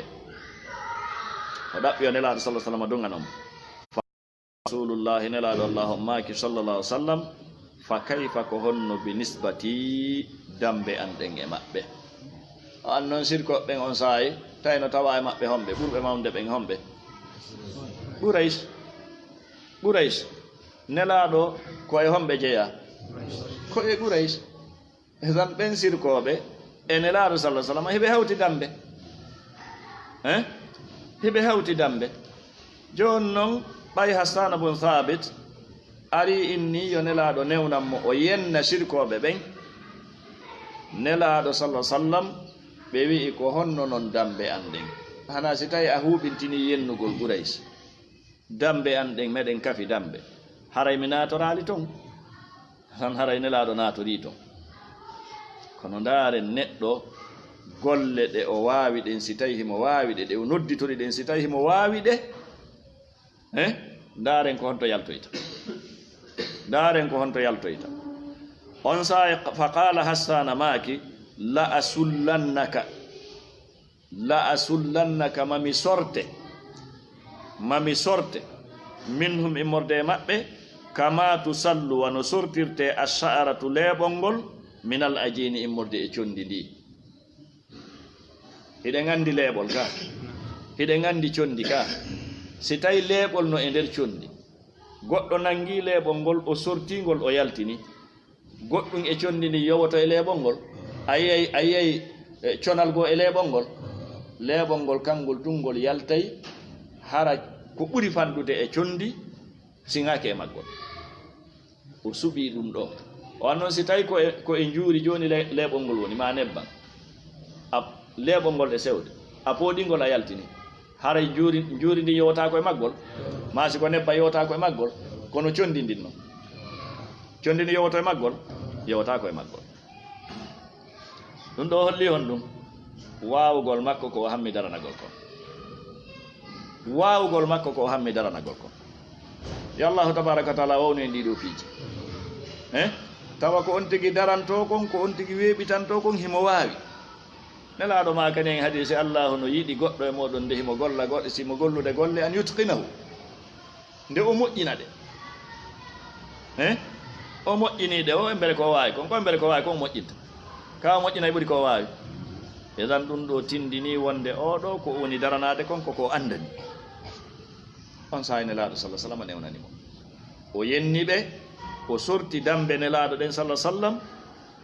O ɗaɓɓi o Nelaaɗo, sallallahu alaihi wasallam, duŋano mo. Rasulullahi, Nelaaɗo Allahu on maaki, sallallahu alaihi wasallam, "Fa kayfa, ko honno, bi nisbati, dambe an ɗen e maɓɓe?" O annon sirkooɓe ɓen on saa'i, tawi no tawa e maɓɓe homɓe, ɓurɓe mawnude ɓen homɓe? Quraysh. Quraysh. Nelaaɗo ko e homɓe jeyaa? Ko e Quraysh. Idan ɓen sirkooɓe e Nelaaɗo, sallallahu alaihi wasallam, hiɓe hawti dambe. Eh? Hiɓe hawti dambe. Jooni non, ɓay Hassana bun Thabit ari inni yo Nelaaɗo newnan mo, o yenna sirkooɓe ɓen. Nelaaɗo, sallallahu alaihi wasallam, ɓe wi'i, "Ko honno non dambe an ɗen? Hana si tawi a huuɓintinii yennugol Quraysh?" Dambe an ɗen, meɗen kafi dambe. Haray mi naatoraali ton? Tan haray Nelaaɗo naatorii ton. Kono ndaaren neɗɗo, golle ɗe o waawi ɗen, si tawi himo waawi ɗe, ɗe o nodditori ɗen, si tawi himo waawi ɗe, eh? Ndaaren ko honto yaltoyta. Ndaaren ko honto yaltoyta. On saa'i, fa qaala Hassana maaki, "La asullannaka." "La asullannaka, ma mi sorte, ma mi sorte, minhum, immorde e maɓɓe, kama tusallu, wano sortirte, ash-sha'ratu, leeɓol ngol, minal ajiini, immorde e condi ndi." Hiɗen anndi leeɓol ka, hiɗen anndi condi ka. Si tawi leeɓol no e nder condi, goɗɗo nangi leeɓol ngol, o sorti ngol, o yaltini. Goɗɗum e condi ndin yowoto e leeɓol ngol. A yiyay, a yiyay, e, conal goo e leeɓol ngol. Leeɓol ngol, kangol tun ngol yaltay, hara ko ɓuri fanɗude e condi siŋaaki e maggol. O suɓii ɗum ɗoo. O annon si tawi ko e, ko e njuuri jooni le-, leeɓol ngol woni, maa nebban. A, leeɓol ngol e sewde. A pooɗi ngol, a yaltini. Haray njuuri, njuuri ndin yowotaako e maggol? Maa si ko nebban yowotaako e maggol? Kono condi ndin non? Condi ndin yowoto e maggol? Yowotaako e maggol. Ɗum ɗoo holli honɗum? Waawugol makko ko o hammi daranagol kon. Waawugol makko ko o hammi daranagol kon. Yo Allahu tabaaraka wa taala wownu en ɗii ɗoo piiji. Eh? Tawa ko on tigi darantoo kon, ko on tigi weeɓitantoo kon, himo waawi. Nelaaɗo maakani en hadiisi, Allaahu no yiɗi goɗɗo e mooɗon nde himo golla goɗɗe, si mo gollude golle, an yutqinahu, nde o moƴƴina ɗe. Eh? O moƴƴinii ɗe, o embere ko o waawi kon, ko embere ko o waawi kon o moƴƴinta. Ka o moƴƴinay ɓuri ko o waawi. Idan ɗum ɗoo tindinii wonde oo ɗoo ko o woni daranaade kon ko ko o anndani. On saa'i Nelaaɗo, sallallahu alaihi wasallam, newnani mo. O yenni ɓe, o sorti dambe Nelaaɗo ɗen, sallallahu alaihi wasallam,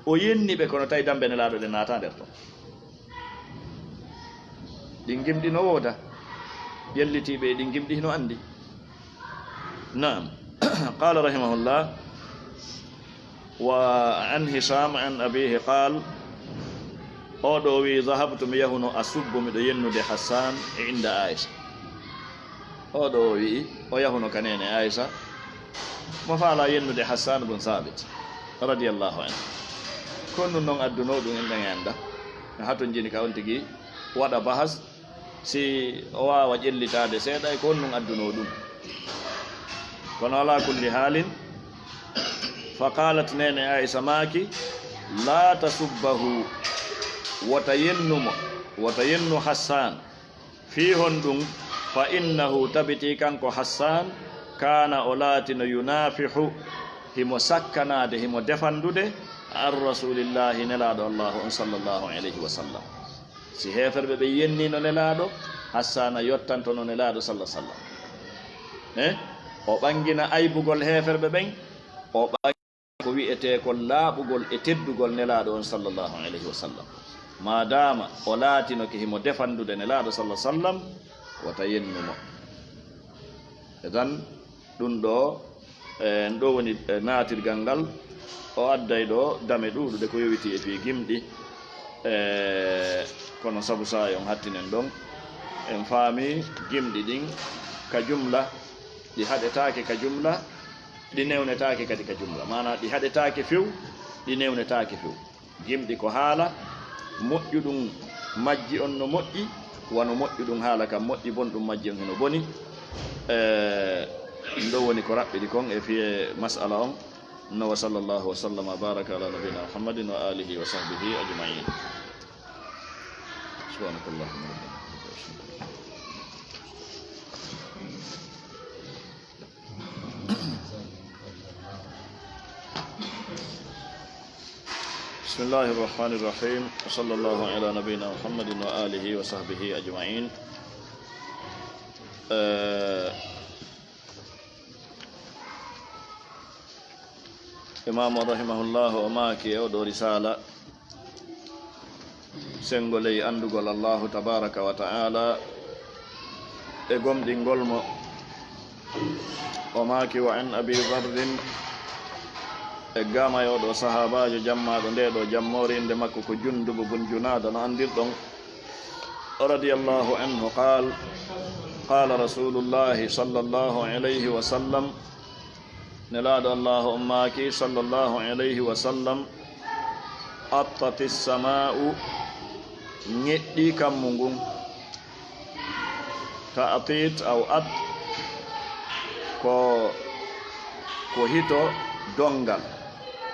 o yenni ɓe, kono tawi dambe Nelaaɗo ɗen naataa nder ton. Ɗin gimɗi no wooda, ƴellitiiɓe e ɗin gimɗi hino anndi. Naam. Qaala rahimahullah, wa an Hisham an abihi qaal, oo ɗoo wi'i, "Dhahabtu, mi yahuno, asubbu, miɗo yennude Hassan, inda Aisha." Oo ɗoo o wi'i, o yahuno ka neene Aisha, mo faalaa yennude Hassan bun Thabit, radiyallahu anhu. Ko ɗum non addunoo ɗum, en ɗen e annda. No hatonjini ka on tigi waɗa bahas, si o waawa ƴellitaade seeɗa e ko on ɗum addunoo ɗum. Kono alaa kulli haalin, fa qaalat, neene Aisha maaki, "Laa tasubbahu, wota yennu mo, wota yennu Hassan." Fii honɗum? Fa innahu, tabitii kanko Hassan, kaana, o laatino, yunafihu, himo sakkanaade, himo defandude, an rasulillahi, Nelaaɗo Allahu on, sallallahu alayhi wa sallam. Si heeferɓe ɓen yenniino Nelaaɗo, Hassana yottantono Nelaaɗo, sallallahu alayhi wa sallam. Eh? O ɓangina aybugol heeferɓe ɓen, o ɓa- ko wi'etee kon laaɓugol e teddugol Nelaaɗo on, sallallahu alayhi wa sallam. Maadaama o laatinoke himo defandude Nelaaɗo, sallallahu alayhi wa sallam, wota yennu mo. Idan, ɗum ɗoo, e, ɗoo woni, e, naatirgal ngal. O adday ɗoo dame ɗuuɗuɗe ko yowitii e fii gimɗi. E, kono sabu saa'i on hattinen ɗon, en faami gimɗi ɗin ka jumla, ɗi haɗetaake ka jumla, Ɗi newnetaake kadi ka jumla, maanaa ɗi haɗetaake few, ɗi newnetaake few. Gimɗi ko haala, moƴƴuɗum majji on no moƴƴi, wano moƴƴuɗum haala kan moƴƴi, bonɗum majji on hino boni. E, ɗum ɗoo woni ko raɓɓiɗi kon e fii mas'ala on. No, wa sallallahu wa sallama wa baraka ala nabiyina Muhammadin wa alihi wa sahbihi ajma'in. Subhanakallahumma rabbana. بسم الله الرحمن الرحيم. وصلى الله على نبينا محمد وآله وصحبه أجمعين. Eh, Imaamu rahimahullahu o maaki e oɗo risaala, senngo ley anndugol Allahu tabaaraka wa ta'ala e gomɗingol mo. O maaki, wa an Abi Dharrin, e gama e oɗo sahaabaajo jammaaɗo nde ɗo jammoore, innde makko ko Jundubu bun Junaada no anndirɗon, radiyallahu anhu, qaal, qaala Rasuulullaahi sallallaahu alayhi wa sallam, Nelaaɗo Allaahu on maaki, sallallaahu alayhi wa sallam, "Attati samaa'u, ŋeɗɗii kammu ngun." Ta'tit aw at ko, ko hito donngal,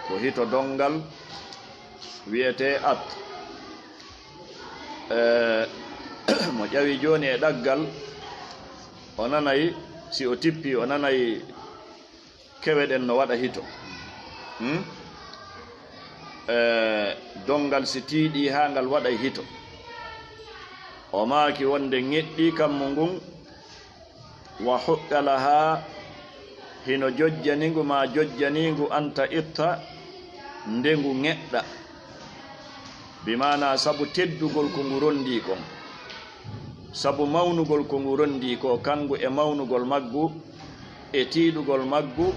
ko hito donngal wiyetee at. Eh, mo ƴawi jooni e ɗaggal, o nanay, si o tippi, o nanay kewe ɗen no waɗa hito. Hmm? Eh, donngal si tiiɗii haa ngal waɗay hito. O maaki wonde ŋeɗɗii kammu ngun, wa huqqa lahaa, hino jojjani ngu maa jojjanii ngu an ta'itta nde ngu ŋeɗɗa. Bi maanaa sabu teddugol ko ngu ronndii kon, sabu mawnugol ko ngu ronndii ko, kangu e mawnugol maggu e tiiɗugol maggu,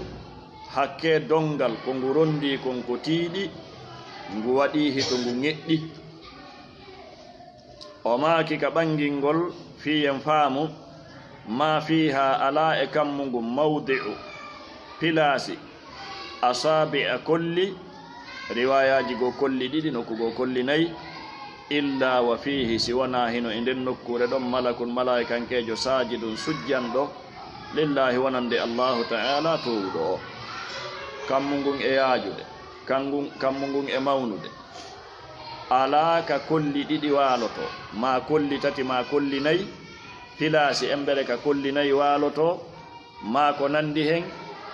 hakkee donngal ko ngu ronndii kon ko tiiɗi, ngu waɗii hito ngu ŋeɗɗi. O maaki ka ɓanngingol fii en faamu, maa fiihaa, alaa e kammu ngun, mawdi'u, pilaasi, asaabi'a, kolli, riwaayaaji goo kolli ɗiɗi, nokku goo kolli nayi, illaa wa fiihi, si wanaa hino e nden nokkuure ɗon, malakun, malaa'ikankeejo, saajidun, sujjanɗo, lillaahi, wonande Allaahu ta'aalaa, toowuɗo o. Kammu ngun e yaajude, kangun-, kammu ngun e mawnude. Alaa ka kolli ɗiɗi waalotoo, maa kolli tati, maa kolli nayi, pilaasi embere ka kolli nayi waalotoo, maa ko nanndi hen,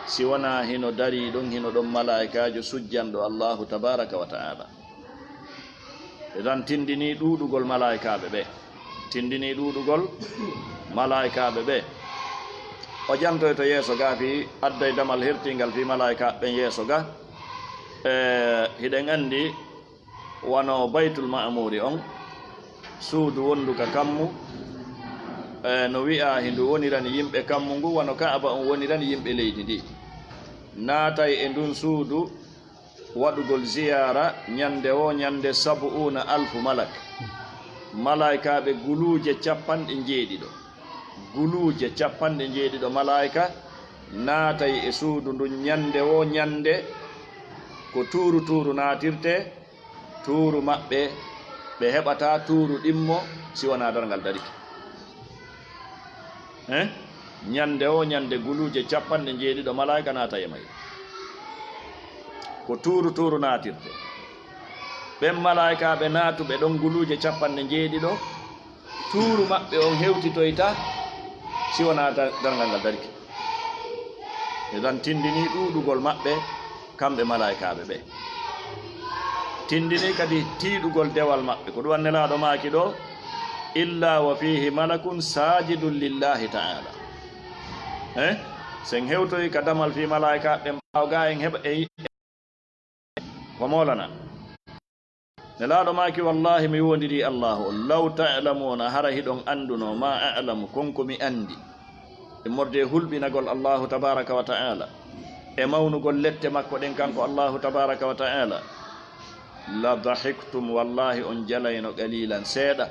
si wanaa hino darii ɗon, hino ɗon malaa'ikaajo sujjanɗo Allaahu tabaaraka wa ta'aalaa. Idan tinndinii ɗuuɗugol malaa'ikaaɓe ɓe. Tinndinii ɗuuɗugol malaa'ikaaɓe ɓe. O jantoyto yeeso ga fii adday damal hertiingal fii malaa'ikaaɓe ɓen yeeso ga. E, hiɗen anndi wano Baytul Ma'muuri on, suudu wondu ka kammu, e, no wi'aa hindu wonirani yimɓe kammu ngu, wano Ka'aba on wonirani yimɓe leydi ndi. Naatay e ndun suudu waɗugol ziyaara ñande woo ñande sabu'uuna alfu malak. Malaa'ikaaɓe guluuje cappanɗe njeeɗiɗo. Guluuje cappanɗe njeeɗiɗo malaa'ika naatay e suudu ndun ñande woo ñande. Ko tuuru tuuru naatirtee, tuuru maɓɓe, ɓe heɓataa tuuru ɗimmo si wanaa darngal darike. Eh? Ñande woo ñande guluuje cappanɗe njeeɗiɗo malaa'ika naatay e mayre. Ko tuuru tuuru naatirtee. Ɓen malaa'ikaaɓe naatuɓe ɗon guluuje cappanɗe njeeɗiɗo, tuuru maɓɓe on hewtitoyta si wanaa da-, darngal ngal darike. Idan tinndinii ɗuuɗugol maɓɓe, kamɓe malaa'ikaaɓe ɓe. Tinndinii kadi tiiɗugol dewal maɓɓe. Ko ɗum Nelaaɗo maaki ɗoo, "Illa wa fiihi malakun saajidun lillaahi ta'aalaa." Eh? Sen hewtoyi ka damal fii malaa'ikaaɓe ɓen ɓaawo gaa en heɓa, e, ko moolana. Nelaaɗo maaki, "Wallaahi, mi wondirii Allaahu on, law ta'lamuuna, hara hiɗon anndunoo, maa a'lamu, kon ko mi anndi." Immorde e hulɓinagol Allaahu tabaaraka wa ta'aalaa, e mawnugol lette makko ɗen kanko Allaahu tabaaraka wa ta'aalaa, "la dahiktum, wallaahi, on jalayno qaliilan seeɗa,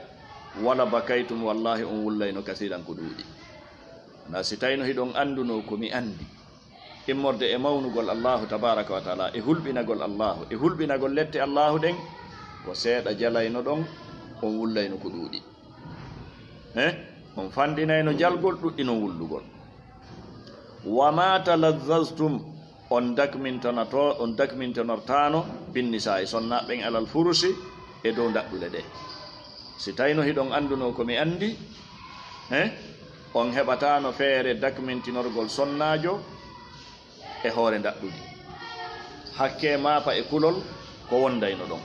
wala bakaytum, wallaahi, on wullayno kasiiran ko ɗuuɗi." Na si tawno hiɗon anndunoo ko mi anndi, immorde e mawnugol Allahu tabaaraka wa taala, e hulɓinagol Allahu, e hulɓinagol lette Allahu ɗen, ko seeɗa jalayno ɗon, on wullayno ko ɗuuɗi. He? On fanɗinayno jalgol, ɗuɗɗinon wullugol. Wa ma talazzaztum, on dakmintonato-, on dakmintonortaano, binnisaa e sonnaaɓe ɓen alal furusi e dow ndaɗɗule ɗe. Si tawino hiɗon anndunoo ko mi anndi, he? On heɓataano feere dakmintinorgol sonnaajo e hoore ndaɗɗudi. Hakkee maafa e kulol ko wondayno ɗon.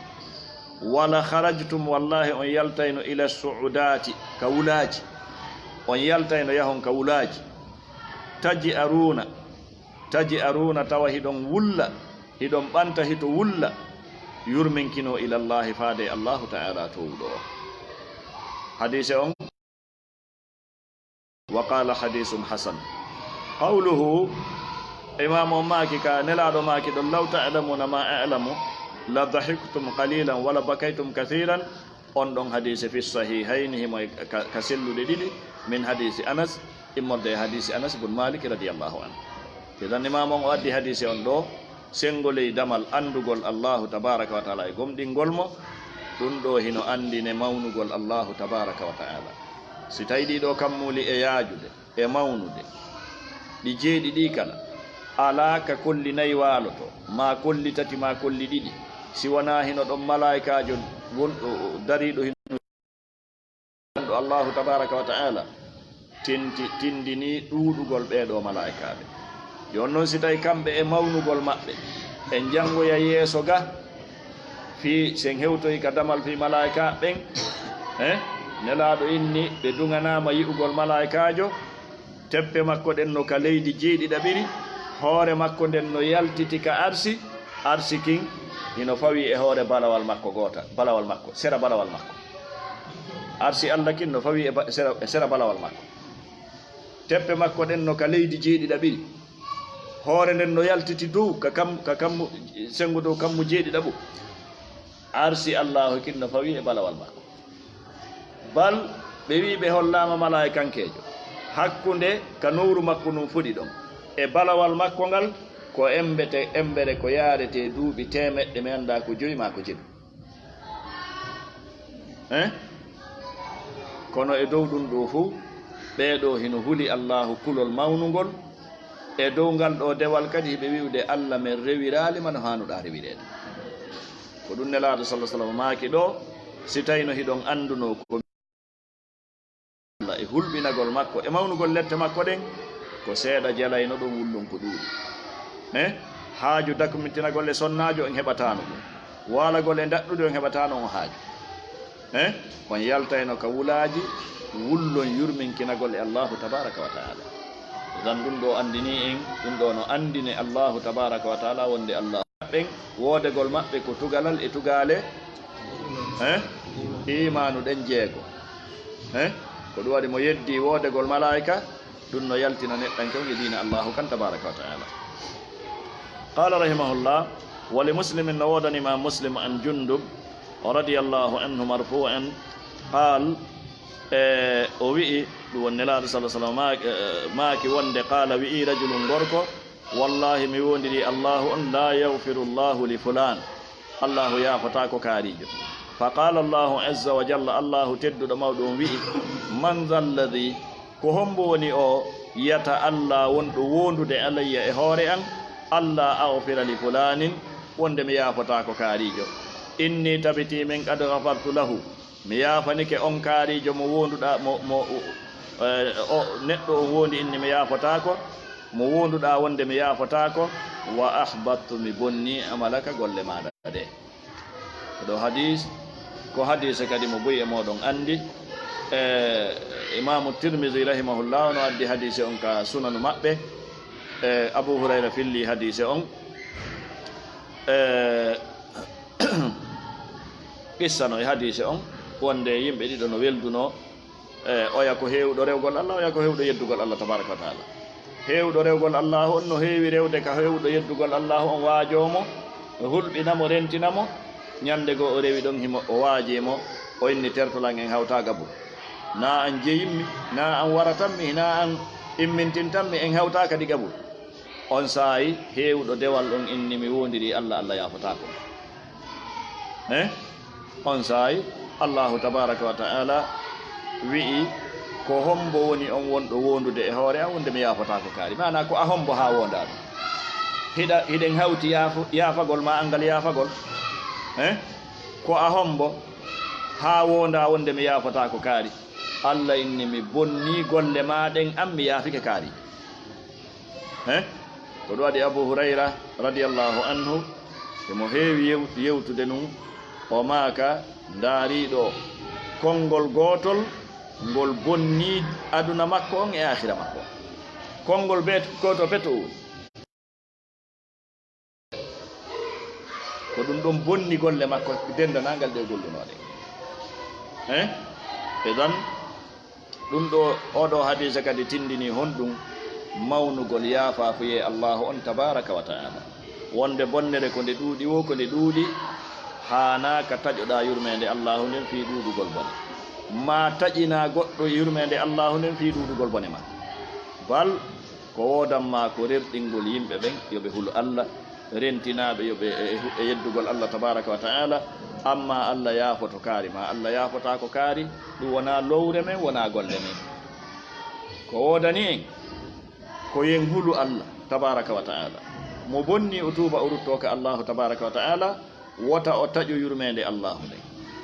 Wala kharajtum, wallahi on yaltayno ila su'udaati, ka wulaaji. On yaltayno yahon ka wulaaji. Taji aruna, taji aruna tawa hiɗon wulla, hiɗon ɓanta hito wulla, yurminkino ilallahi faade Allahu ta'ala towuɗo o. Hadiise on. Wa qala hadisun hasan. Qawluhu, Imaamu on maaki ka Nelaaɗo maaki ɗon, "Law ta'lamuna ma a'lamu, la dahiktum qalilan, wala bakaytum kathiran." On ɗon hadiise fi sahihayni, himo e ka, ka selluɗe ɗiɗi, min hadiisi Anas, immorde e hadiisi Anas bun Malik radiyallahu anhu. Idan Imaamu on o addi hadiise on ɗo, sengo ley damal anndugol Allahu tabaraka wa taala e gomɗingol mo, ɗum ɗo hino anndine mawnugol Allahu tabaraka wa taala. Si tawi ɗii ɗoo kammuuli e yaajude, e mawnude, ɗi jeeɗiɗi kala, alaa ka kolli nayi waaloto, maa kolli tati, maa kolli ɗiɗi, si wanaa hino ɗon malaa'ikaajo wonɗo dariiɗo hino ɗo Allahu tabaraka wa ta'ala tinti-, tindini ɗuuɗugol ɓee ɗoo malaa'ikaaɓe. Jooni non, si tawi kamɓe e mawnugol maɓɓe, en janngoya yeeso ga, fii sen hewtoyi ka damal fii malaa'ika ɓen, eh? Nelaaɗo inni ɓe duŋanaama yi'ugol malaa'ikaajo, teppe makko ɗen no ka leydi jeeɗiɗaɓiri, hoore makko nden no yaltiti ka arsi, arsi kin hino fawi e hoore balawal makko goota, balawal makko, sera balawal makko. Arsi Alla kin no fawi e ba-, sera, e sera balawal makko. Teppe makko ɗen no ka leydi jeeɗiɗaɓiri. Hoore nden no yaltiti dow ka kam, ka kammu, sengo dow kammu jeeɗiɗaɓu. Arsi Allaahu kin no fawi e balawal makko. Bal ɓe wi'i ɓe hollaama malaa'ikankeejo. Hakkunde ka nowru makko ndun fuɗi ɗon e balawal makko ngal, ko embete, embere ko yaarete duuɓi teemeɗɗe, mi anndaa ko jowi maa ko jeɗu. Eh? Kono e dow ɗum ɗoo fof, ɓee ɗoo hino huli Allaahu kulol mawnungol. E dow ngal ɗoo dewal kadi, hiɓe wi'ude, "Alla, men rewiraali ma no haanuɗaa rewireede." Ko ɗum Nelaaɗo, sallallahu alaihi wasallam, maaki ɗoo, si tawino hiɗon anndunoo ko Alla e hulɓinagol makko e mawnugol lette makko ɗen, ko seeɗa jalayno ɗon wullon ko ɗuuɗi. Eh? Haaju dakmintinagol e sonnaajo, en heɓataano ɗum. Waalagol e ndaɗɗudi, en heɓataano on haaju. Eh? On yaltayno ka wulaaji, wullon yurminkinagol e Allaahu tabaraka wa taala. Idan ɗum ɗoo anndini en, ɗum ɗoo no anndine Allaahu tabaraka wa taala wonde Allaahu ɓen, woodegol maɓɓe ko tugalal e tugaale, eh? Iimaanu ɗen jeego. Eh? Ko ɗum waɗi mo yeddi woodegol malaa'ika, ɗum no yaltina neɗɗanke on e diina Allaahu kan tabaraka wa taala. Qala rahimahullah, wa li Muslimin, no woodani Imam Muslim an Jundub radiyallahu anhu marfu'an, qal, e, o wi'i, ɗum woni Nelaaɗo sallallahu alaihi wasallam maaki, e, maaki wonde, qala, wi'i rajulun, gorko, "Wallahi, mi woondiri Allaahu on, la yaghfiru Allaahu li fulaan, Allaahu yaafotaako kaariijo." Fa qala Allaahu azza wa jalla, Allaahu tedduɗo mawɗo on wi'i, "Man dha alladhi, ko hombo woni o, yata Alla wonɗo woondude alayya e hoore an, alla aghfira li fulaanin, wonde mi yaafotaako kaariijo? Inni, tabiti min, qad ghafartu lahu, mi yaafanike on kaariijo mo woonduɗaa, mo, mo, eh, o neɗɗo on woondi inni mi yaafotaako, mo woonduɗaa wonde mi yaafotaako, wa ahbattu, mi bonni amalaka, golle maaɗa ɗe." Ko ɗo hadis, ko hadise kadi mo buy e mooɗon anndi. E, Imaamu Tirmidhi rahimahullah no addi hadise on ka sunanu maɓɓe. E, Abu Hurayra filli hadise on. E, qissa no e hadise on, wonde yimɓe ɗiɗo no weldunoo. E, oya ko heewɗo rewgol Allah, oya ko heewɗo yeddugol Allah tabaraka wa taala. Heewɗo rewgol Allahu on no heewi rewde ka heewɗo yeddugol Allahu on, waajoo mo, hulɓina mo, rentina mo. Ñande goo o rewi ɗon, himo, o waajii mo, o inni, "Tertolan, en hawta gabur. Na an jeyimmi, na an waratanmi, na an immintintanmi, en hawta kadi gabur." On saa'i heewuɗo dewal on inni, "Mi woondirii Allah, Allah yaafotaako." Eh? On saa'i Allahu tabaaraka wa ta'ala wi'i, "Ko hombo woni on wonɗo woondude e hoore am wonde mi yaafotaako kaari?" Maanaa ko a hombo haa woondaa ɗum? Hiɗa, hiɗen hawti yaafo-, yaafagol ma anngal yaafagol? Eh? Ko a hombo haa woondaa wonde mi yaafotaako kaari? Allah inni, "Mi bonnii golle maa ɗen an, mi yaafike kaari." Eh? Ko ɗum waɗi Abu Hurayra radiyallahu anhu, emo heewi yew-, yewtude nun, o maaka, ndaariiɗo konngol gootol ngol bonnii aduna makko on e aakhira makko on. Konngol bet-, gootol beto o woni. Ko ɗum ɗon bonni golle makko denndanangal ɗe o gollunoo ɗen. Eh? Idan, ɗum ɗo, oo ɗo hadiisa kadi tindinii honɗum? Mawnugol yaafaafuyee Allaahu on tabaaraka wa ta'ala. Wonde bonnere ko nde ɗuuɗi woo, ko nde ɗuuɗi, haanaa ka taƴoɗaa yurmeende Allaahu nden fii ɗuuɗugol bone. Maa taƴinaa goɗɗo yurmeende Allaahu nden fii ɗuuɗugol bone maa. Bal, ko woodan maa ko rerɗingol yimɓe ɓen yo ɓe hulu Alla, rentinaa ɓe yo ɓe e, e, e yeddugol Alla tabaaraka wa ta'ala, amma Alla yaafoto kaari maa, Alla yaafotaako kaari, ɗum wonaa lowre men, wonaa golle men. Ko woodani en, ko yen hulu Alla tabaaraka wa ta'ala. Mo bonni o tuuba o ruttoo ka Allaahu tabaaraka wa ta'ala, wota o taƴu yurmeende Allaahu nden.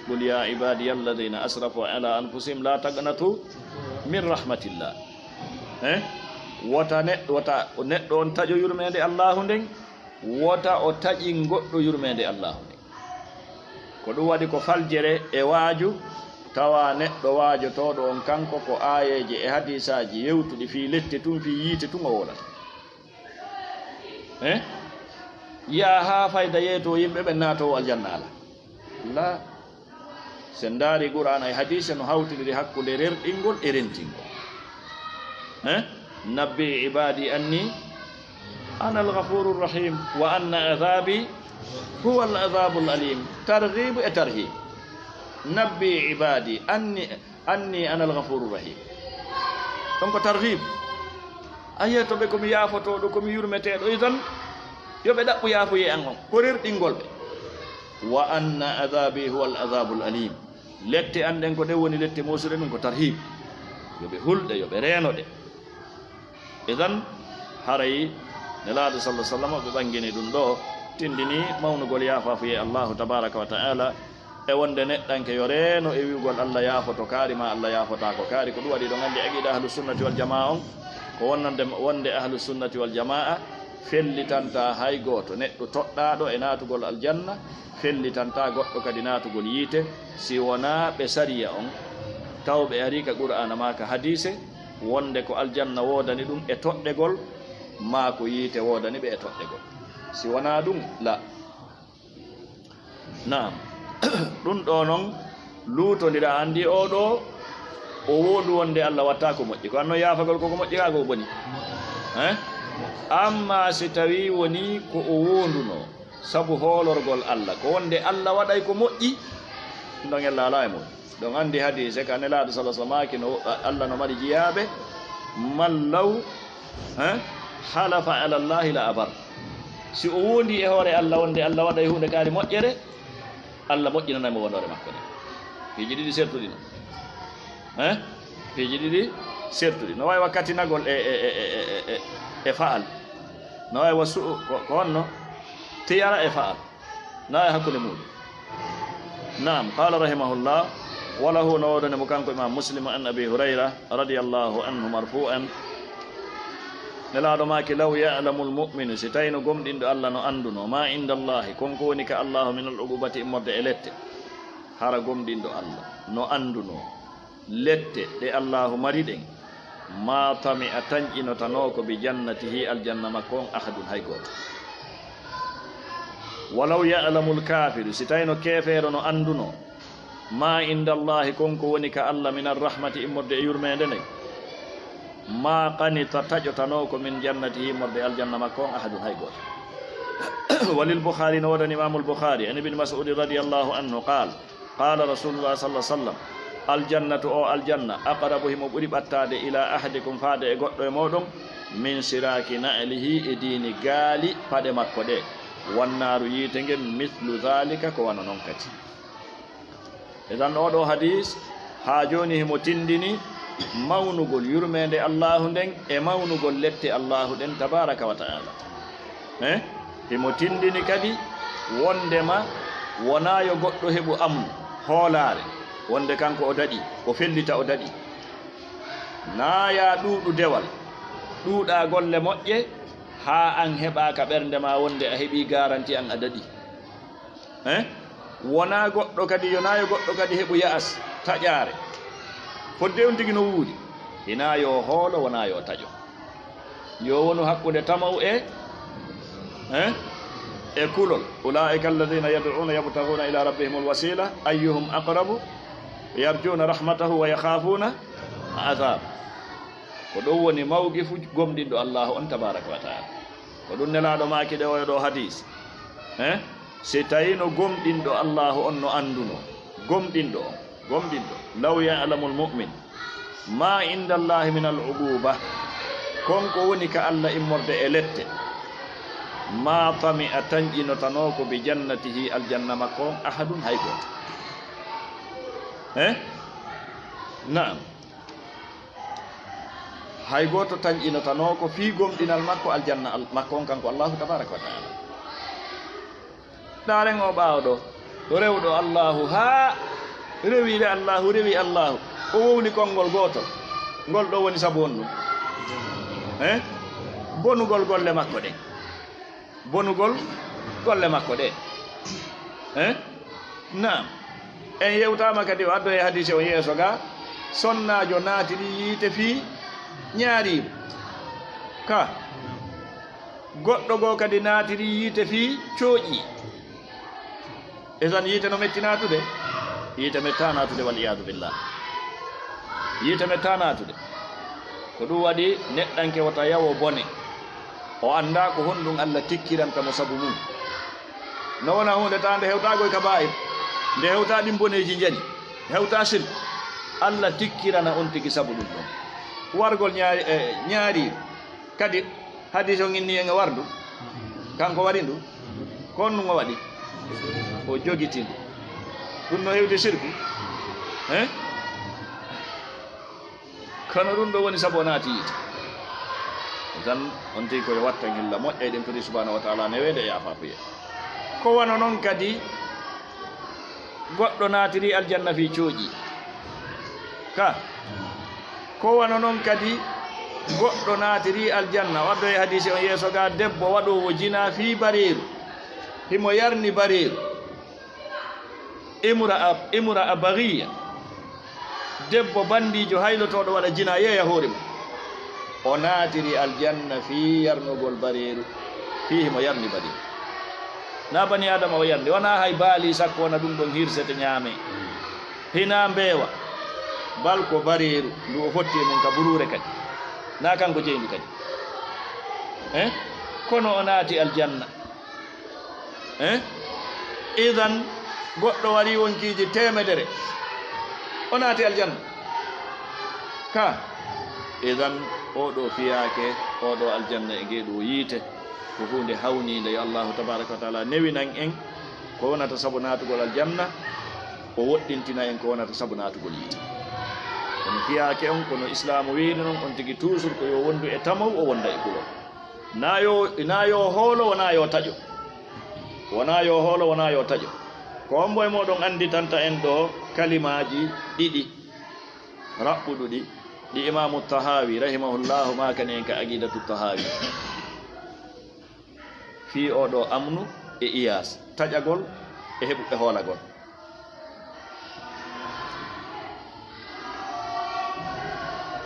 "Qul ya ibadiya alladhina asrafu ala anfusihim la taqnatu min rahmatillah." Eh? Wota ne-, wota neɗɗo on taƴo yurmeende Allaahu nden, wota o taƴin goɗɗo yurmeende Allaahu nden. Ko ɗum waɗi ko faljere e waaju, tawa neɗɗo waajotooɗo on kanko ko aayeeje e hadiisaaji yewtuɗi fii lette tun, fii yiite tun o woodata. Eh? Yaa haa fayda yeetoo yimɓe ɓen naatoo aljanna alaa. Laa. Si en ndaari Qur'aana e hadiise no hawtindiri hakkunde rerɗingol e rentingol. Eh? "Nabbi ibadi anni ana al-ghafuru rahim wa anna adhabi huwa al-adhabu al-alim." Targhibu e tarhib. "Nabbi ibadi anni, anni ana al-ghafuru rahim." Ɗon ko tarhib. A yeeto ɓe ko mi yaafotooɗo, ko mi yurmeteeɗo. Idan, yo ɓe ɗaɓɓu yaafuyee an on. Ko rerɗingol ɓe. "Wa anna adhabi huwa al-adhabu al-alim." Lette an ɗen ko ɗen woni lette moosuɗe, ɗum ko tarhib. Yo ɓe hulɗe, yo ɓe reenoɗe. Idan, haray Nelaaɗo sallallahu alaihi wasallam ɓe ɓangini ɗum ɗo, tindini mawnugol yaafaafuyee Allahu tabaaraka wa ta'ala, e wonde neɗɗanke yo reeno e wi'ugol Alla yaafoto kaari maa Alla yaafotaako kaari. Ko ɗum waɗi ɗon anndi aqiida ahlu sunnati wal jamaa on, ko wonande, wonde ahlu sunnati wal jamaa fellitantaa hay gooto, neɗɗo toɗɗaaɗo e naatugol aljanna, fellitantaa goɗɗo kadi naatugol yiite, si wonaa ɓe sariya on, taw ɓe arii ka Qur'aana maa ka hadiise, wonde ko aljanna woodani ɗum e toɗɗegol, maa ko yiite woodani ɓe e toɗɗegol. Si wonaa ɗum, la. Naam. Ɗum ɗo non luutondira, anndi oo ɗo o woondu wonde Alla watta ko moƴƴi. Ko anno yaafagol ko ko moƴƴi kaa ko boni. Eh? Amma si tawii wonii ko o woondunoo sabu hoolorgol Alla, ko wonde Alla waɗay ko moƴƴi, ɗum ɗon ella alaa e mum. Ɗon anndi hadiise ka Nelaaɗo sala samaaki no, Alla no mari jiyaaɓe, man law, eh, halafa ala Allahi la abar. Si o woondii e hoore Alla wonde Alla waɗay huunde kaari moƴƴere, Alla moƴƴinanay mo wondoore makko nde. Piiji ɗiɗi sertuɗi no. Eh? Piiji ɗiɗi sertuɗi. No waawi wa katinagol e, e, e fa'al. No waawi wa su-, ko, ko honno? Tiyara e fa'al. Na e hakkunde muuɗum. Naam, qala rahimahullah, wa lahu, no woodani mo kanko Imam Muslim, an Abi Hurayra radiyallahu anhu marfu'an. Nelaaɗo maaki, law ya'lamul mu'minu, si tawii no gomɗinɗo Alla no anndunoo, ma inda Allahi, kon ko woni ka Allahu min al uqubati, immorde e lette. Hara gomɗinɗo Alla no anndunoo lette ɗe Allaahu mari ɗen, ma tami'a, tanƴinotanoo ko bi jannatihi, aljanna makko on, ahadun, hay gooto. Walaw ya'lamul kaafiru, si tawii no keefeero no anndunoo, ma inda Allahi, kon ko woni ka Alla, min arrahmati, immorde e yurmeende nden, ma qanita, taƴotanoo ko min jannatihi, immorde e aljanna makko on, ahadun, hay gooto. Walil Bukhari, no woodani Imamul Bukhari, an Ibn Mas'ud radiyallahu anhu, qaal, Qaala Rasuulullah sallallahu alaihi wasallam, aljannatu, o aljanna, aqrabu, himo ɓuri ɓattaade, ila ahadikum, faade e goɗɗo e mooɗon, min siraaki na'lihi, e diini gaali paɗe makko ɗe, wannaaru yiite ngen, mithlu dhalika, ko wano non kadi. E tan oo ɗoo hadiis, haa jooni himo tindini mawnugol yurmeende Allaahu nden e mawnugol lette Allaahu ɗen tabaaraka wa ta'aala. Eh? Himo tindini kadi wondema wonaa yo goɗɗo heɓu amnu, hoolaare, wonde kanko o daɗi, o fellita o daɗi. Naa yaa ɗuuɗu dewal, ɗuuɗaa golle moƴƴe, haa an heɓaa ka ɓernde maa wonde a heɓii garanti an a daɗi. Eh? Wonaa goɗɗo kadi, yo naa yo goɗɗo kadi heɓu ya'as, taƴaare. Fodde on tigi no wuuri. Hinaa yo hoolo, wonaa yo taƴo. Yo wonu hakkunde tama'u e, eh? E kulol. Ulaa'ika alladhina yad'una yabtaghuna ila rabbihimul wasila ayyuhum aqrabu yarjuna rahmatahu wa yakhafuna adhab. Ko ɗum woni mawqifu gomɗinɗo Allaahu on tabaaraka wa ta'aala. Ko ɗum Nelaaɗo maaki ɗe oyo ɗoo hadiis. Eh? Si tawii no gomɗinɗo Allaahu on no anndunoo, gomɗinɗo on, gomɗinɗo, law ya'lamul mu'min ma inda Allaahi min al uquba, kon ko woni ka Alla immorde e lette, ma tami'a, tanƴinotanoo ko bi jannatihi, aljanna makko on, ahadun, hay gooto. Eh? Na'am. Hay gooto tanƴinotanoo ko fii gomɗinal makko aljanna al-, makko on kanko Allaahu tabaaraka wa ta'aala. Ndaaren oo ɓaawo ɗoo, rewɗo Allaahu haa rewiiɗe Allaahu, rewi Allaahu, o wowli konngol gootol. Ngol ɗoo woni sabu on ɗum. Eh? Bonugol golle makko ɗen. Bonugol golle makko ɗe. Eh? Naam. En yewtaama kadi, o addoyi hadiise on yeeso ga, sonnaajo naatiri yiite fii ñaariiru. Ka. Goɗɗo goo kadi naatiri yiite fii cooƴi. Idan yiite no metti naatude? Yiite mettaa naatude, wal iyaadu billah. Yiite mettaa naatude. Ko ɗum waɗi neɗɗanke wota yawo bone. O anndaa ko honɗum Alla tikkiranta mo sabu mum. No wona huunde ta nde hewtaa goy kabaa'ir, nde hewtaa ɗin boneeji njani, hewtaa sirku. Alla tikkirana on tigi sabu ɗum ɗon. Wargol ñaari, e, ñaari kadi. Hadiis on inni en e wardu. Kanko waɗi ndu. Ko on ɗum o waɗi. O jogiti ndu. Ɗum no hewti sirku. Eh? Kono ɗum ɗo woni sabu o naati yiite. Tan on tigi ko yo wattan hilla moƴƴa e ɗen foti subhanahu wa ta'ala neweede e afaafuye. Ko wano non kadi goɗɗo naatiri aljanna fii cooƴi. Ka. Ko wano non kadi goɗɗo naatiri aljanna. Waddo e hadiisi on yeeso ga, debbo waɗoowo jinaa fii bareeru. Himo yarni bareeru. Imra'a, imra'a baghiya. Debbo bandiijo haylotooɗo waɗa jinaa yeeya hoore mum. O naatiri aljanna fii yarnugol bareeru. Fii himo yarni bareeru. Na bani Adama o yarni, wonaa hay baali sakko wona ɗum ɗon hirsete ñaame. Hinaa mbeewa. Bal ko bareeru, ndu o fotti e mum ka buruure kadi. Na kanko jeyi ndu kadi. Eh? Kono o naati aljanna. Eh? Idan, goɗɗo warii wonkiiji teemedere. O naati aljanna. Ka. Idan, oo ɗoo fiyaake, oo ɗoo aljanna e ngee ɗoo yiite. Ko huunde hawniinde, yo Allaahu tabaaraka wa ta'aala newinan en ko wonata sabu naatugol aljanna, o woɗɗintina en ko wonata sabu naatugol yiite. Kono fiyaake on, kono Islaamu wiiri non, on tigi toujours ko yo wondu e tamaw, o wonda e kulol. Na yo, na yo hoolo, wona yo taƴo. Wona yo hoolo, wona yo taƴo. Ko hombo e mooɗon annditanta en ɗoo kalimaaji ɗiɗi raɓɓuɗuɗi ɗi Imaamu Tahaawi rahimahullahu maakani en ka Aqiidatu Tahaawi? Fii oo ɗoo amnu e iyaas, taƴagol e heɓu-, e hoolagol.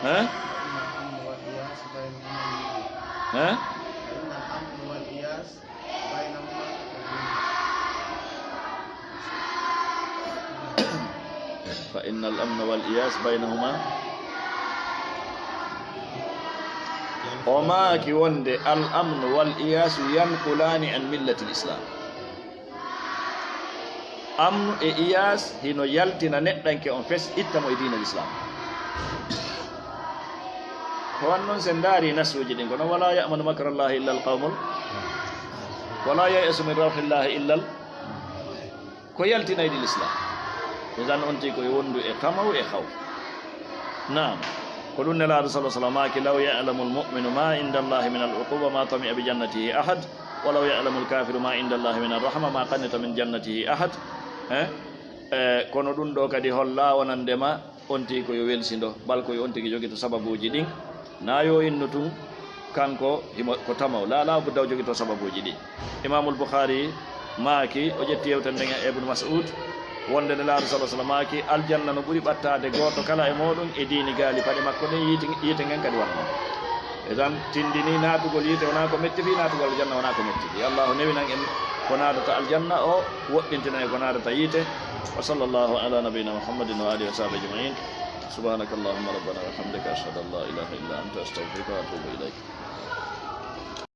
Hein? Hein? Fa innal amna wal iyas baynahuma. O maaki wonde al amnu wal iyasu yanqulaani an millatil islam. Amnu e iyas hino yaltina neɗɗanke on fes, itta mo e diina l'islam. Ko wan noon sen ndaari nasuuji ɗin, kono wala ya'manu makra Allahi illa al qawmul, wala ya'yasu min rawhi Allahi illa al, ko yaltinayɗi l'islam. Idan on tigi ko e wondu e tamaw e xaw. Naam. Ko ɗum Nelaaɗo sallallahu alaihi wasallam maaki, "Law ya'lamu al mu'minu ma inda Allahi min al uquba ma tami'a bi jannatihi ahad, wa law ya'lamu al kafiru ma inda Allahi min ar rahma ma qanita min jannatihi ahad." Eh? Eh, kono ɗum ɗo kadi holla wonande ma on tigi ko yo welsindo, bal ko yo on tigi jogito sababuuji ɗin. Na yo innu tun, kanko himo ko tamaw, la, la budda o jogito sababuuji ɗi. Imamul Bukhari maaki, o ƴetti yewtere nden e Ibnu Mas'ud, wonde Nelaaɗo sallallahu alaihi wasallam maaki, "Aljanna no ɓuri ɓattaade gooto kala e mooɗon e diini gaali paɗe makko ɗen, yiite, yiite ngen kadi wonno." Idan tindini naatugol yiite wona ko metti fii, naatugol aljanna wona ko metti fii. Allahu newinan en ko naadata aljanna, o woɗɗintinan en ko naadata yiite. Wa sallallahu ala nabiyyina Muhammadin wa alihi wa sahbihi ajma'in. Subhanaka Allahumma rabbana wa bihamdika, ashhadu an la ilaha illa anta, astaghfiruka wa atubu ilayk.